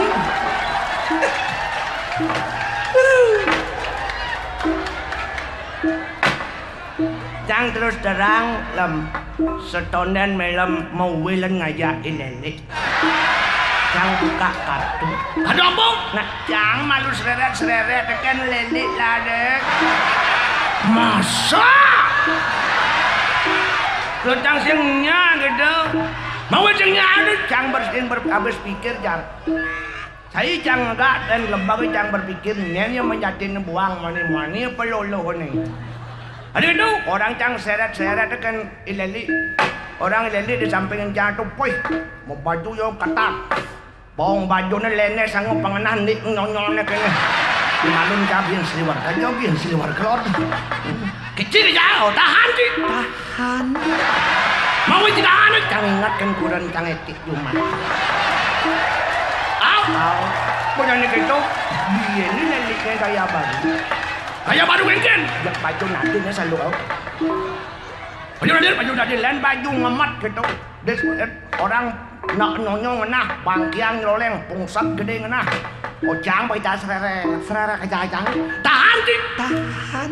Cang terus terang, Lem. Setonden melem mau wilen ngajak i Lelik. Cang buka kartu. Ada apa? Nah, cang malu sereret-sereret tekan Lelik ladek. Masa? Lo cang sing nya gitu. Mau sing nya anu, cang bersin ber, habis pikir, cang. Saya cang enggak dan lebag cang berpikir, nyen yang menjadi buang mani-mani pelolo nih. Aduh itu, orang cang seret-seret kan i Lelik. Orang i Lelik di samping cang tuh, puih, mau baju yo ketat. Bawang bajune lenes sangu pengenah ndik nyonyone kene. Di malun cabian sliwer, kajogian sliwer kelor. Kecil ya, oh, tahan, Ci. Tahan. Mau tidak anut, cang ingat kan kuran cang etik cuma. Au. Au. Bocah né kéto, biyéné lélitné gaya baru. Gaya baru kénkén. Ya baju Nadine ya selalu, au. Baju Nadine, baju Nadine, lain baju ngemet kéto. Dés, eh, orang nak nyonyo ngenah, bangkiang nyeroléng, pungsat gedé ngenah. Ojang pakai tas serere, serere kejajang. Tahan, Cik. Tahan.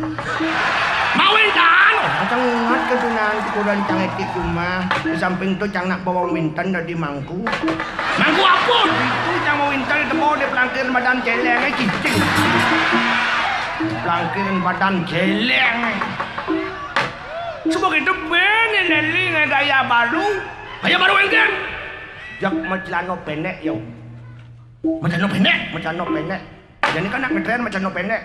Mawin tahan. Oh, cang ingat ketunan ukuran cang étik rumah. Di samping itu cang nak bawa winten dari mangku. Mangku apa? Itu cang mau winten itu bawa di pelangkir badan céléng, eh, cicing. Pelangkir badan céléng. Coba gitu, ben, ini gaya baru. Gaya baru, éngkén. Jak macelana pendek, yo. Macelana pendek, macelana pendek. Jani kan nak ngetren macelana pendek.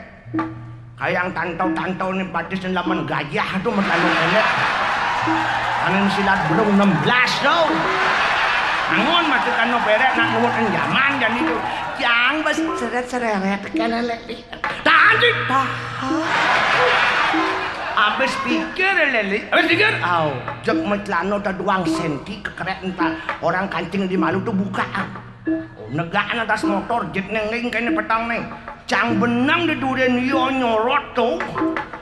Kayang tantau-tantau né batis laman gajah tuh macelana pendek. Ané silat belum enam belas tuh. Angon macelana pendek nak nurut zaman jani tuh. Jang bas seret-seret kan lek. Tahan, Cik. Tahan. Abis pikir, Leli. Abis pikir? Au, jek macelana udah duang senti kekerek entar orang kancing di malu tuh buka. Negakan atas motor, jet nenging kene petang neng. Cang benang di duren yo nyorot tuh.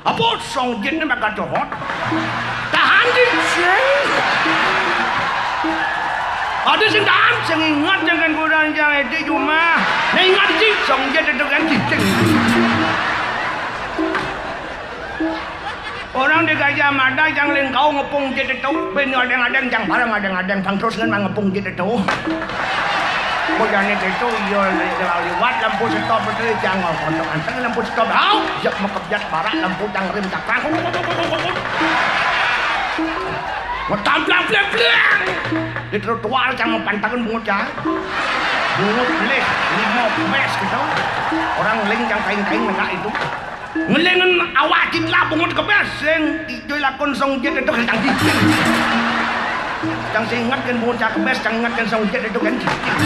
Apa song jet ne bakal jorot? Tahan, Cik. Sing. Ada sing tahan, sing ingat jangan kurang jangan di rumah. Nah, ingat, Cik, song jet itu kan cicing. Orang di Gajah Mada yang lengkau ngepung jet itu, ben adeng-adeng, yang bareng adeng-adeng, bang terus kan ngepung jet itu. Bocah né itu, iya, liwat lampu stop itu, yang ngomong anteng lampu stop, au, jak mekebjat barak lampu yang rem cakang. Ngetam blang blang blang. Di trotoar yang mau pantangin bungut ya. Bungut beli, lima mes gitu. Orang ling yang kain-kain negak itu. Ngelingen awak cit lah bungut kebes sing ijo lakon song jet itu kan cang cicing. Cang sing ingat kan bungut cak kebes, cang ingat kan song jet itu kan cicing.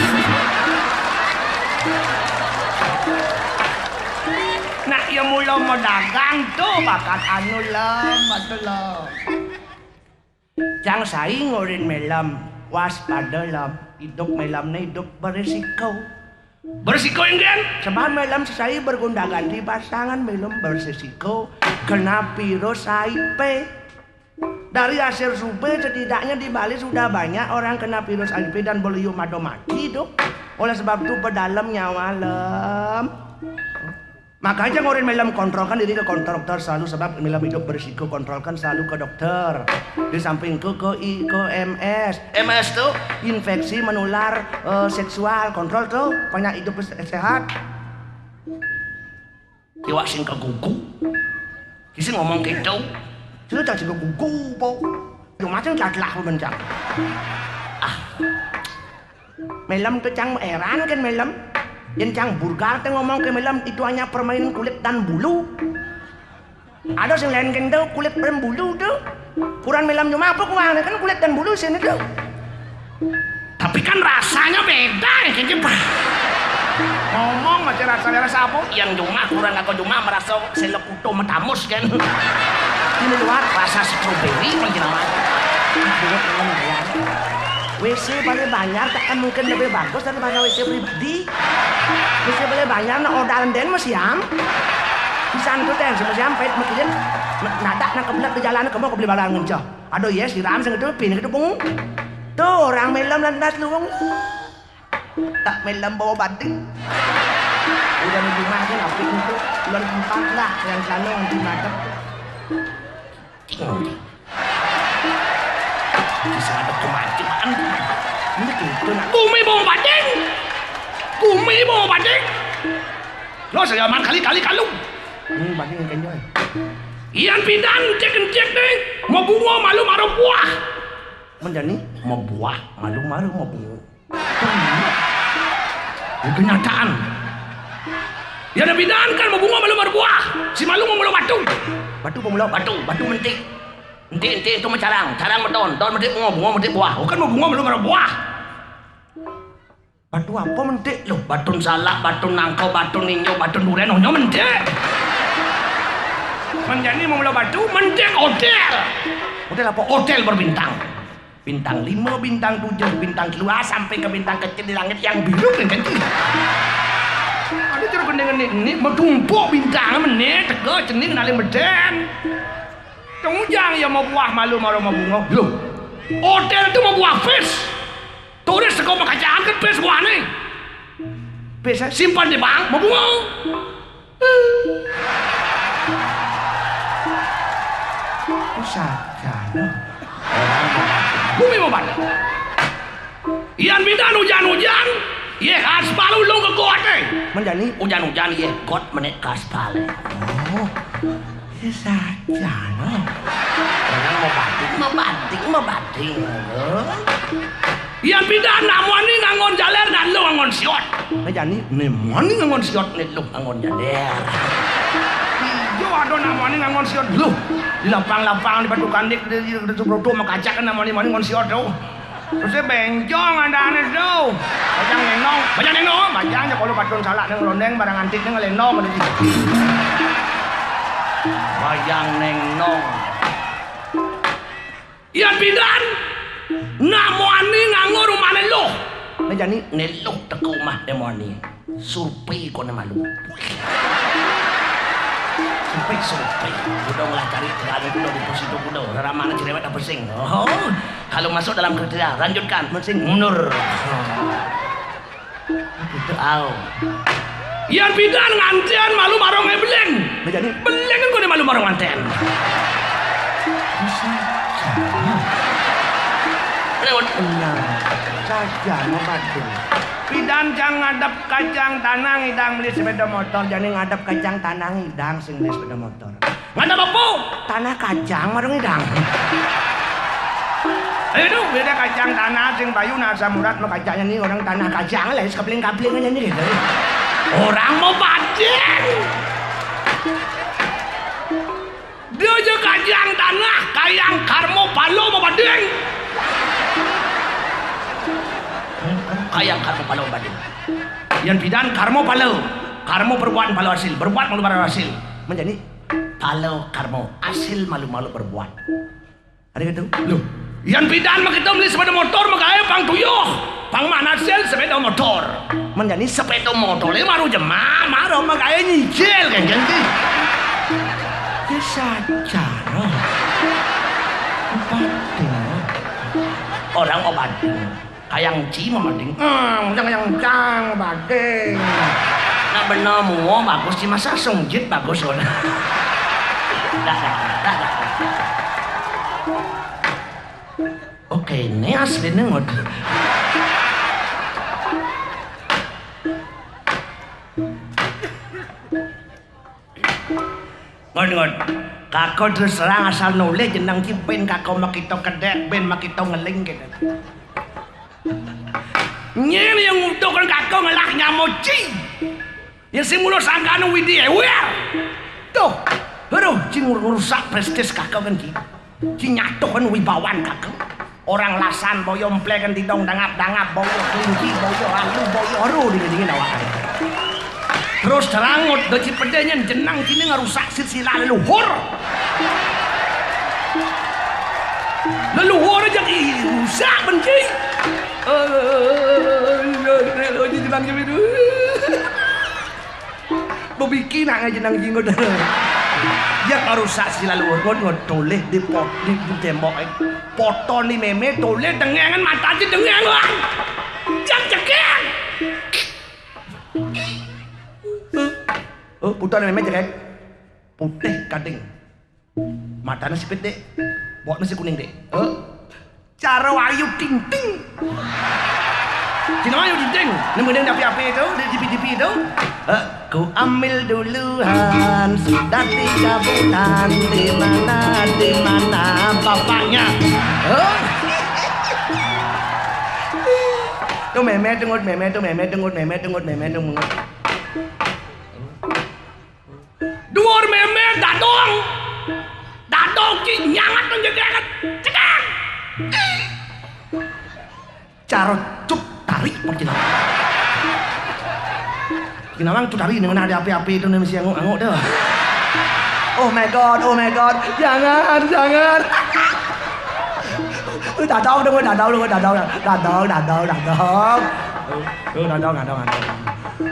Nak ya mula mau dagang tuh bakat anu lem, atuh lem. Cang sai ngurin melem, waspada lem. Idup melem né idup berisiko. Berisiko, éngkén? Sebab melem sesai bergonda-ganti pasangan, melem berisiko kena virus H I V. Dari hasil survei, setidaknya di Bali sudah banyak orang kena virus H I V dan beliau mado mati tuh. Oleh sebab itu, pedalem nyawa lem. Makanya ngorin melem kontrolkan diri ke dokter selalu, sebab melem hidup berisiko, kontrolkan selalu ke dokter. Di samping ke ke I ke M S. M S tuh infeksi menular, eh, seksual, kontrol tuh, banyak hidup se- sehat. Iwak sing kegugu. Kisi ngomong gitu. Sudah tak sing kegugu, po. Yo macam telah-telah mencang. Ah. Melem tuh cang heran kan melem. Yang cang burgar tuh ngomong ke melem itu hanya permainan kulit dan bulu. Ada sing lain kan tuh kulit dan bulu tuh. Kurang melem cuma apa kurang kan kulit dan bulu sini tuh. Tapi kan rasanya beda ya, kayaknya, Pak. Ngomong macam rasa rasa apa? Yang cuma kurang aku cuma merasa selekuto metamus kan. Ini luar rasa stroberi macam apa? Buat ngomong ya. W C balé banjar takkan mungkin lebih bagus daripada W C pribadi. W C balé banjar na odal den mesiam. Pisan tuh teh mesiam pait mekilin. Nadak na kebelet di jalan kamu kebeli barang ngencah. Aduh ya siram sing itu pin itu pung. Tuh orang melem lantas luwung. Tak melem bawa batik. Udah di rumah kan apik itu. Bulan empat lah yang sana nanti madep. Bisa ada kemajuan. Ini gitu nak. Bumi mau banding. Bumi mau banding. Lo saya aman kali-kali kalau. Hmm, banding yang kenyal. Ian pindan cek cek deh. Mau bunga malu maru buah. Menjani mau buah malu maru mau bunga. Ini kenyataan. Ya ada bidaan kan mau bunga belum berbuah. Si malu mau mula batu. Batu pemula batu, batu mentik. Entik entik itu mencarang, carang beton, ton mentik bunga, bunga mentik buah. Bukan mau bunga belum berbuah. Batu apa mentik? Loh, batun salak, batun nangka, batun ninjo, batun duren, oh, nyo mentik. Menjani mau mula batu, mentik hotel. Hotel apa? Hotel berbintang. Bintang lima, bintang tujuh, bintang dua, sampai ke bintang kecil di langit yang biru kan, kan? Ada cara gending ini, ini metumpuk bintang, menit, tega, cening, nali meden. Tengujang ya mau buah malu, mau, mau bunga. Loh, hotel itu mau buah pis. Turis teko makacakan pis buah nih. Pis, eh, simpan di bank, mau bunga. Usaha. Bumi mau banyak. Yan pidan ujan-ujan, ye aspal ulung ke got, eh. Menjani ujan-ujan, ye got menek ke aspal. Oh, ye saja, no. Orang mau banting, mau banting, mau banting. Yan pidan nak muani ngangon jaler, nak lu ngangon siot. Menjani ne muani ngangon siot, ne lu ngangon jaler. Iyo, ada nak muani ngangon siot. Lu, di lapang-lapang, di batu kandik, di, di, di Subroto, makacak, nak muani-muani ngangon siot, tuh. Terus dia bencong ada aneh, tuh. Bajang nenong, bajang nenong, bajang aja kalau patun salah, neng rondeng, barang antik, neng lenong, gitu. Bajang nenong. Yan pidan, nak muani nganggo rumah ne luh. Nah, jani ne luh teko umah ne muani. Survei ko ne malu. Survei, survei. Kuda ngelah cari tegalan kuda di posito kuda. Rara mana cerewet apa sing? Oh, kalau masuk dalam kriteria, lanjutkan. Mesti mundur. Gitu, au. Yan pidan nganten malu marong e beleng. Nah, jani? Beleng kan kone malu marong nganten. Bisa. Lewat. Benar. Saja mau bantu. Pidan cang ngadep kacang tanah ngidang beli sepeda motor, jani ngadep kacang tanah ngidang sing beli sepeda motor. Ngadep apa? Tanah kacang, marung idang. Ayo dong, beda kacang tanah, sing bayu, nah, asam urat, makacanya nih orang tanah kacang, lah, sekapling-kapling aja nih, gitu. Orang mau bading. Dia aja kacang tanah, kayang karmo palo mau bading. Kayang karmo palo bading. Yan pidan karmo palo. Karmo perbuatan palo hasil. Berbuat malu palo hasil. Menjadi palo karmo, hasil malu-malu berbuat. Ada gitu? Loh, yan pidan mah kita beli sepeda motor, magae pang tuyuh. Pang mana hasil sepeda motor. Menjadi sepeda motor, ini maru jema, maru magae nyicil, kan, kan, sih? Ya saja, no. Empat, no. Orang obat. Kayang ci mamading. Hmm, yang, yang cang bading. Nah, bener mua bagus, ci masa sungjit bagus, dah, dah, dah, dah. Oke, ini asli nih, ngot. Ngon, ngon. Kako terus terang asal noleh jeneng ci ben kako makito kedek, ben makito ngeling gitu. Nyir yang ngutuk kan kako ngelah nyamo ci. Yang si mulo sangkano widi ewer. Tuh, aduh, ci ngur-, ngerusak prestis kako kan ci. Ci nyatuh kan wibawan kako. Orang lasan boyo empleken didong dangap-dangap, boyo kelinci, boyo alu, boyo ero dingin-dingin awak. Terus terang, ngot, do ci pede nyen jenang kini ngerusak silsilah leluhur. Leluhur aja dirusak benci. Eh, jenang kini tuh. Bebiki nak ngaji nang jinggut. Ya, baru saksi lalu ngot, ngot toleh di pot, di, di tembok, eh. Poton di meme, toleh dengengan mata aja dengengan. Cek, cekek. Oh, poton di meme cekek. Putih kading. Matanya sipit, Dek. Bawak masih kuning, Dek. Eh? Cara Ayu Ting Ting. Cina Ayu Ting Ting. Nemu dia api-api itu, di G P G P itu. Eh, ku ambil duluan, sudah tiga bulan, di mana, di mana bapaknya? Eh? Tuh meme, dengut meme, tuh meme, dengut meme, dengut meme, dengut. Duur meme dadong. Dadong ki nyangat nang jegenget. Cekang. Cara Cut Tari pang jeneng. Jeneng Cut Tari ning ada api-api itu nih mesti anguk-anguk dah. Oh my God, oh my God, jangan, jangan. Dadong dong, dadong dong, dadong, dadong, dadong, dadong. Tuh, dadong, dadong, dadong.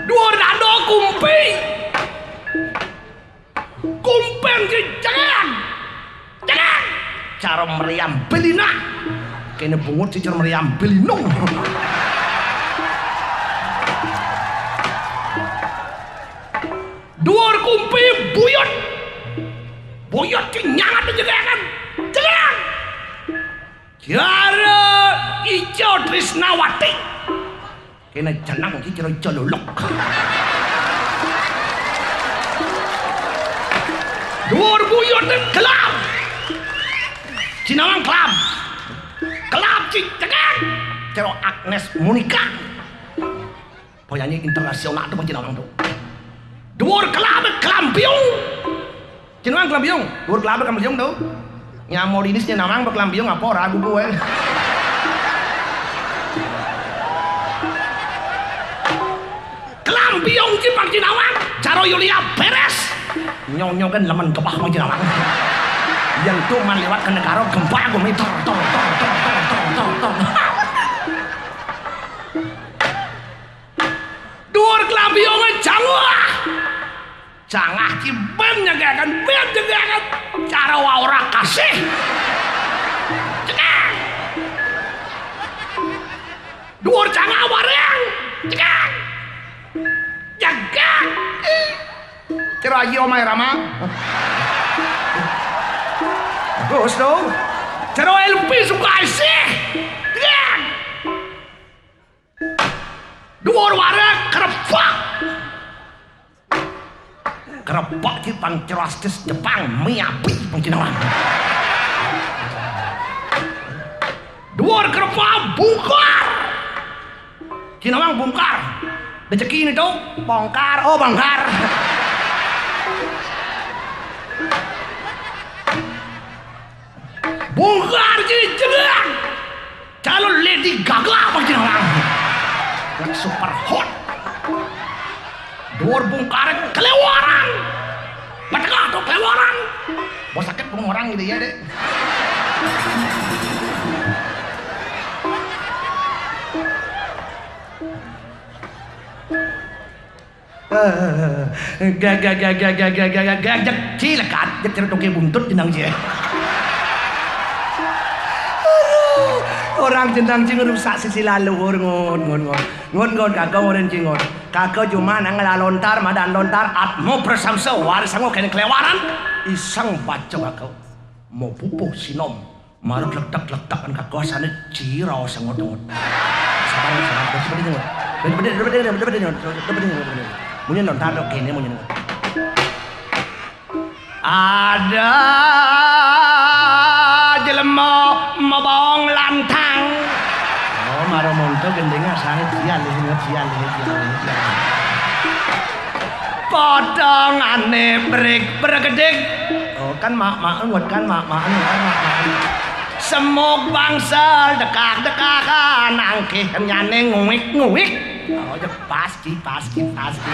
Dhuwur dadong kumpi. Kumping jejengan. Jengan. Cara meriam belina. Kene bungut si cara meriam belino. Dhuwur kumpi buyut. Buyut ki nyangat jejengan. Jengan. Cara Ica Trisnawati. Kene jeneng ki jero jololok. Dhuwur buyut kelam. Jinawang kelam. Kelam ci jeneng. Jero Agnes Monica. Penyanyi internasional tuh jinawang tuh. Dhuwur kelam, kelam biung. Jeneng Klambiung, dhuwur kelabé Klambiung to. Nyamodinis nyenamang apa Klambiung apa ora gugu waé. Klambiung ki pang jinawang, cara Yulia beres. Nyonyo kan lemen kepah pang jinawang. Yang tuh man lewat kena karo gempa gumi tor tor tor tor tor tor tor. Dhuwur Klambiungé jangah. Jangah ki ben nyegeaken, ben nyegeaken. Cara waura kasih. Cekak. Dhuwur jangah wareng. Cekak. Cekak. Cara Aji omahe Rama. Bagus to. Cara Elvi Sukaesih. Cekak. Dhuwur wareg krepek. Krepek ki pang cerastis Jepang, miyabi pang Cinawang. Dhuwur krepek bungkar. Cinawang bungkar. Rezeki ini tuh bongkar, oh bongkar. Bungkar ki jeneng. Calon Lady Gaga apa jeneng? Yang super hot. Dhuwur bungkar kelewaran. Petengah tuh kelewaran. Bos sakit pun orang gitu ya, Dek. Gagak, gagak, gagak, gagak, gagak, gagak, cilekat, gak cerutuke buntut jenang cie. Aduh, orang jenang cie ngerusak sisi laluhur, ngon, ngon, ngon. Ngon, ngon, kagak ngoren cie ngon. Kagak cuma nang lalontar, madan lontar, atmo persamse, waris sango kene kelewaran. Iseng baca kagak. Mau pupuh sinom. Marut lektek-lektek kan kakuasane ciraos ngodot. Sabar, sabar, bedi, bedi, bedi, bedi, bedi, bedi, bedi, bedi, bedi, bedi. Munyi lontar kene, munyi. Ada jelema mabawang lantang. Oh, maro monto gendenge asane sial, sial, sial, sial, sial. Potongane brik bergedik. Oh, kan mak-mak ngut kan mak-mak ngut kan mak-mak. Semuk bangsal dekak-dekakan angkih kenyane nguik-nguik. Oh, ya pas ki, pas ki, pas ki.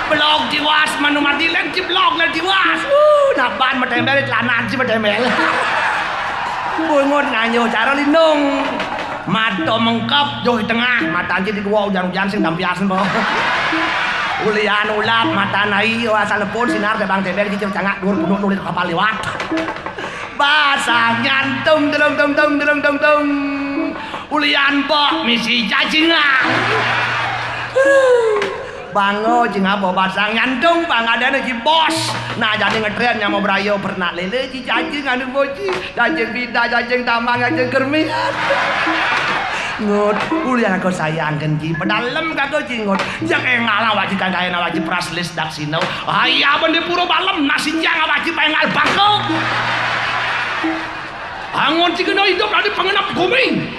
Blog diwas manu mati len di blog len diwas. Uh, naban metembel celana ci metembel. Bungut nganyo cara lindung. Mata mengkep jauh tengah, mata anjir di gua ujan-ujan sing dampiasen po. Ulian ulap mata nai, asal pun sinar tebang tebel gitu cangak dur punduk nulis kapal liwat. Basang nyantung delung tung tung delung tung tung. Ulian mbok misi jajingan. Bangga jing apa basang nyantung bang adene ki bos. Nah jadi ngetren nyama brayo bernak lele ji jajing anu boji. Jajing bida, jajing tamang, jajing germian. Ngut, ulian aku sayangken ji. Pedalem kaku ji ngut. Yang engal awak ji kangkain awak ji praslis daksina. Ayah bende pura balem nasi jang awak ji pengal bangko. Angon ci kena hidup dari pengenap gumi.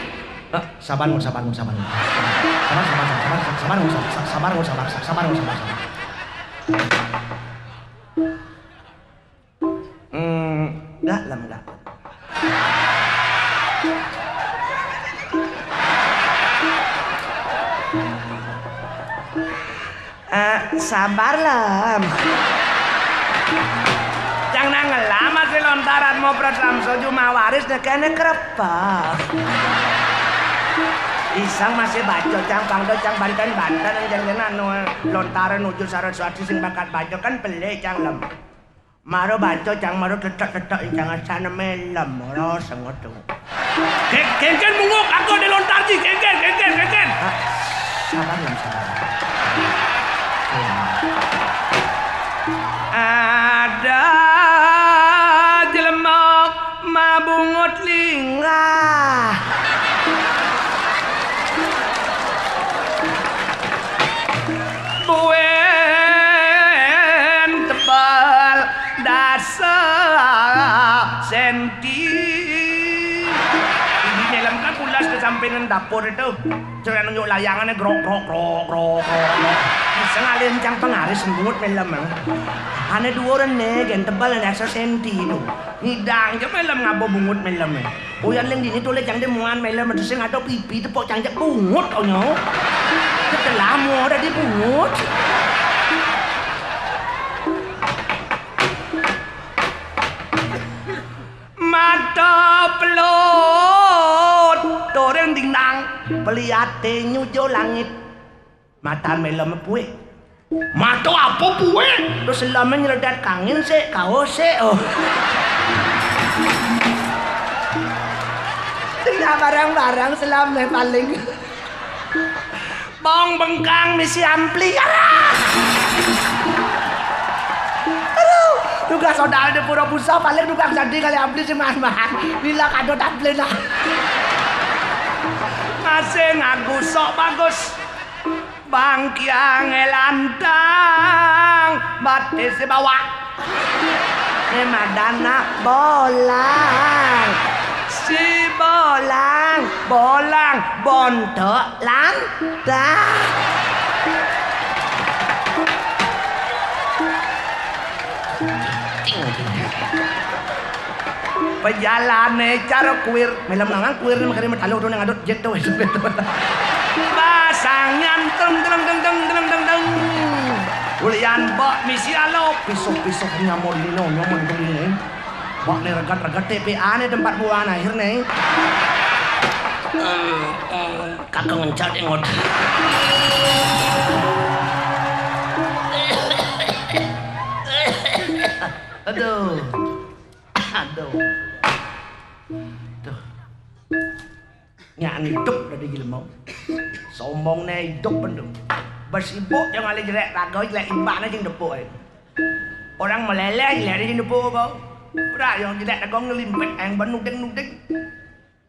Eh, sabar, ngut, sabar, ngut, sabar, ngut. Sabar, sabar, sabar, sabar, sabar, ngut, sabar, sabar, sabar, ngut, sabar, sabar, sabar. Hmm, enggak, Lem, enggak. Eh, sabar, Lem. Nang ngelah masih lontaran mau pratlamso jumawaris nek kene krepek. Iseng masih baca cang pangdo cang banten-banten yang jangan anu lontaran nuju Saraswati sing bakat baca kan beli cang lem. Maro baca cang maro tetek-tetek cang asane melem ora sengot. Gen-, gengen munguk, aku ada lontar ji, gengen, gengen, gengen. Hah? Sabar ya, sabar. Ada jelema mabungut linggah. Buen tebal dasa senti. Ini melem kan pulas ke sampingan dapur itu. Cara nunjuk layangannya grok, grok, grok, grok, grok, grok. Bisa ngalih cang pengaris bungut melem, eh. Ane dua orang nih, gen tebal dasa senti itu. Ngidang je melem ngabo bungut melem, eh. Uyan ling dini tole cang de muan melem, terus sing ada pipi tepok cang je bungut, onyo. Ketelamu ada di bungut. Mata pelot, toreng dindang, peliate nyujo langit. Mata melem puik. Mata apa puik? Terus selama nyeledat kangin sik, kaos sik, oh. Tidak barang-barang selama paling. Bong bengkang misi ampli. Alah. Aduh, tugas odal di pura pusat paling tugas jadi kali ampli sih mas-mas. Bila kado tampil lah. Masih ngaku sok bagus. Bangkiang lantang batis bawah. Ini madana bolang. Si bolang, bolang, bontok lantang. Pejalane cara kuir, melem nangan kuir ni makane metalo tu nang adut jet tu. Basang nyanteng, deng, deng, deng, deng, deng, deng. Ulian bak misi alo, pisuk-pisuk nyamon lino, nyamon tu lino. Bak ni regat-regat T P A ni tempat buang akhir ni. Kakak ngencat ingot. Aduh. Aduh. Tuh. Nyan idup dadi jelema. Sombongne idup pentu. Besibuk yang ale jelek raga jelek imbane sing depuk ae. Orang meleleh jelek sing depuk kau. Ora yang jelek raga ngelimpet yang benuding-nuding.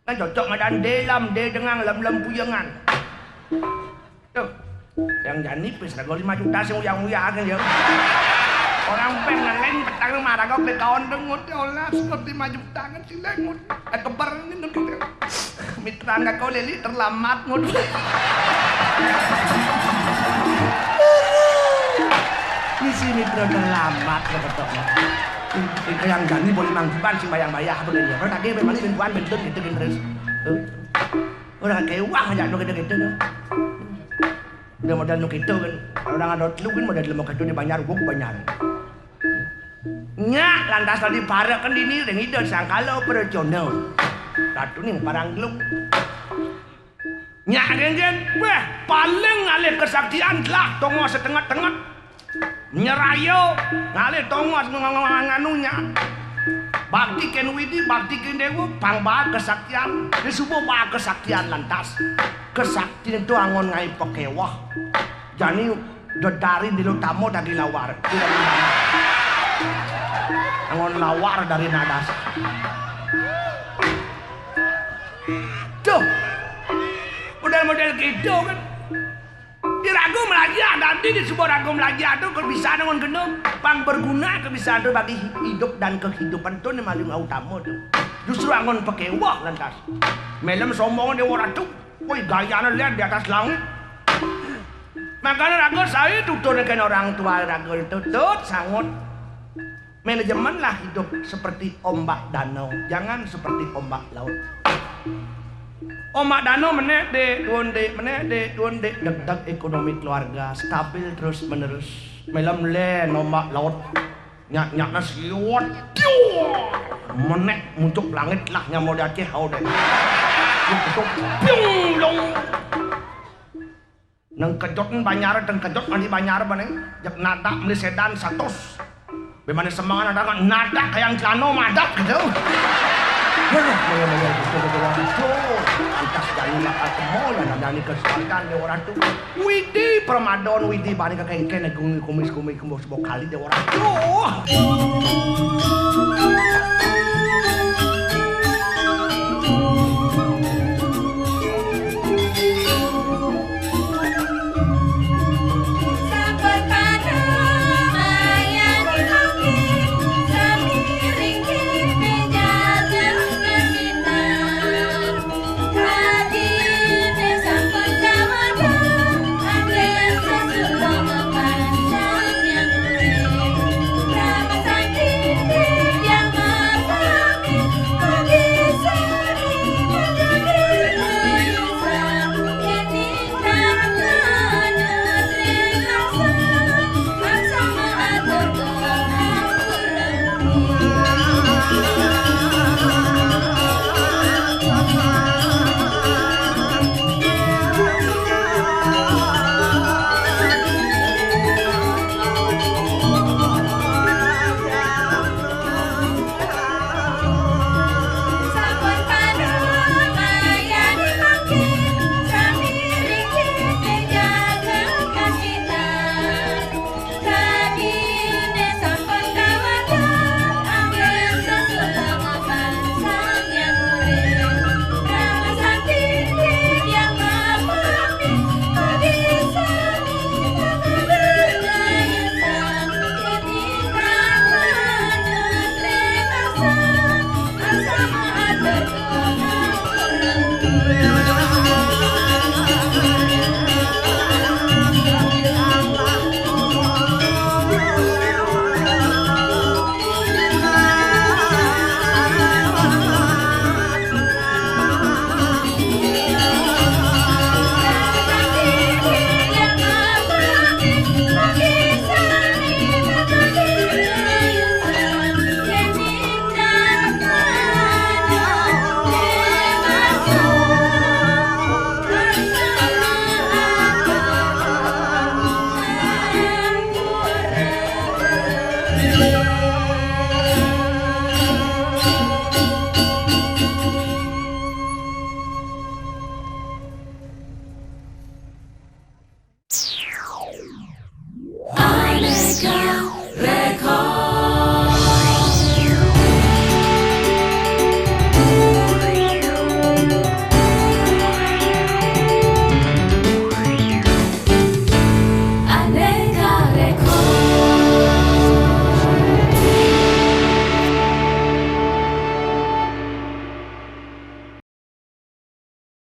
Kan cocok madan delam de dengan lem-lem puyengan. Tuh, yang jani pis rego lima juta sing uyah-uyah kan ya. Orang peng nang lain petang marah kau ke kawan dengut ya Allah, sebab lima juta kan sing dengut. Eh, keber ini dengut ya. Mitra nggak kau leli terlambat ngut. Misi mitra terlambat lo ketok. Yang jani boleh manggiban sing bayang-bayah apa dia. Kalau tadi memang ini buan bentuk gitu kan terus. Tuh. Ora akeh uang aja nu kene-kene no. Udah modal nu kito kan. Orang ada telu kan modal lima kado di Banjar, gua ke Banjar. Nyak lantas tadi para kan dini ring ida sangkala prajana. Ratu ning parang gelung. Nyak genjen, wah paling ngalih kesaktian lah tongo setengah-tengah. Nyerayo ngalih tongos ng-, ng-, ng-, nganunya. Bakti ken widi, bakti ken dewa, pang ba kesaktian. Disubuh ba kesaktian lantas. Kesaktian itu angon ngai pekewah. Jani dedari dilu tamo dadi lawar. Angon lawar dari nadas. Tuh. Udah model gitu kan. Di ragu melajah, nanti di sebuah ragu melajah tu kebisaan ngon kena pang berguna kebisaan tu bagi hidup dan kehidupan tu ni maling utama tu. Justru angon pekewah lantas. Melem sombong dewa ratu. Woi gayana lihat di atas langit. Makanya ragu saya tutur dengan orang tua ragu tutut sangut. Manajemenlah hidup seperti ombak danau, jangan seperti ombak laut. Ombak danau menek dek, tuan dek, menek dek, tuan dek, degdag ekonomi keluarga, stabil terus menerus. Melem len ombak laut. Nyak-nyakna siwet. Tiuh. Menek muncuk langit lah nyamodé Aceh hau deh. Muncuk. Piung, blung. Nang kejut banjar, nang kejut mani banjar bané. Jak nadak meli sédan satus. Bé mani semengan ada nggak nadak kayak celana madak gitu. Aduh, maya-maya gitu, gitu, gitu. Pantas jani bakal ke mall, ada jani ke selatan, Déwa Ratu. Widi Permadon, Widi bani ke kéngkén, kumis, kumis, kumis, kumis, kali, Déwa Ratu.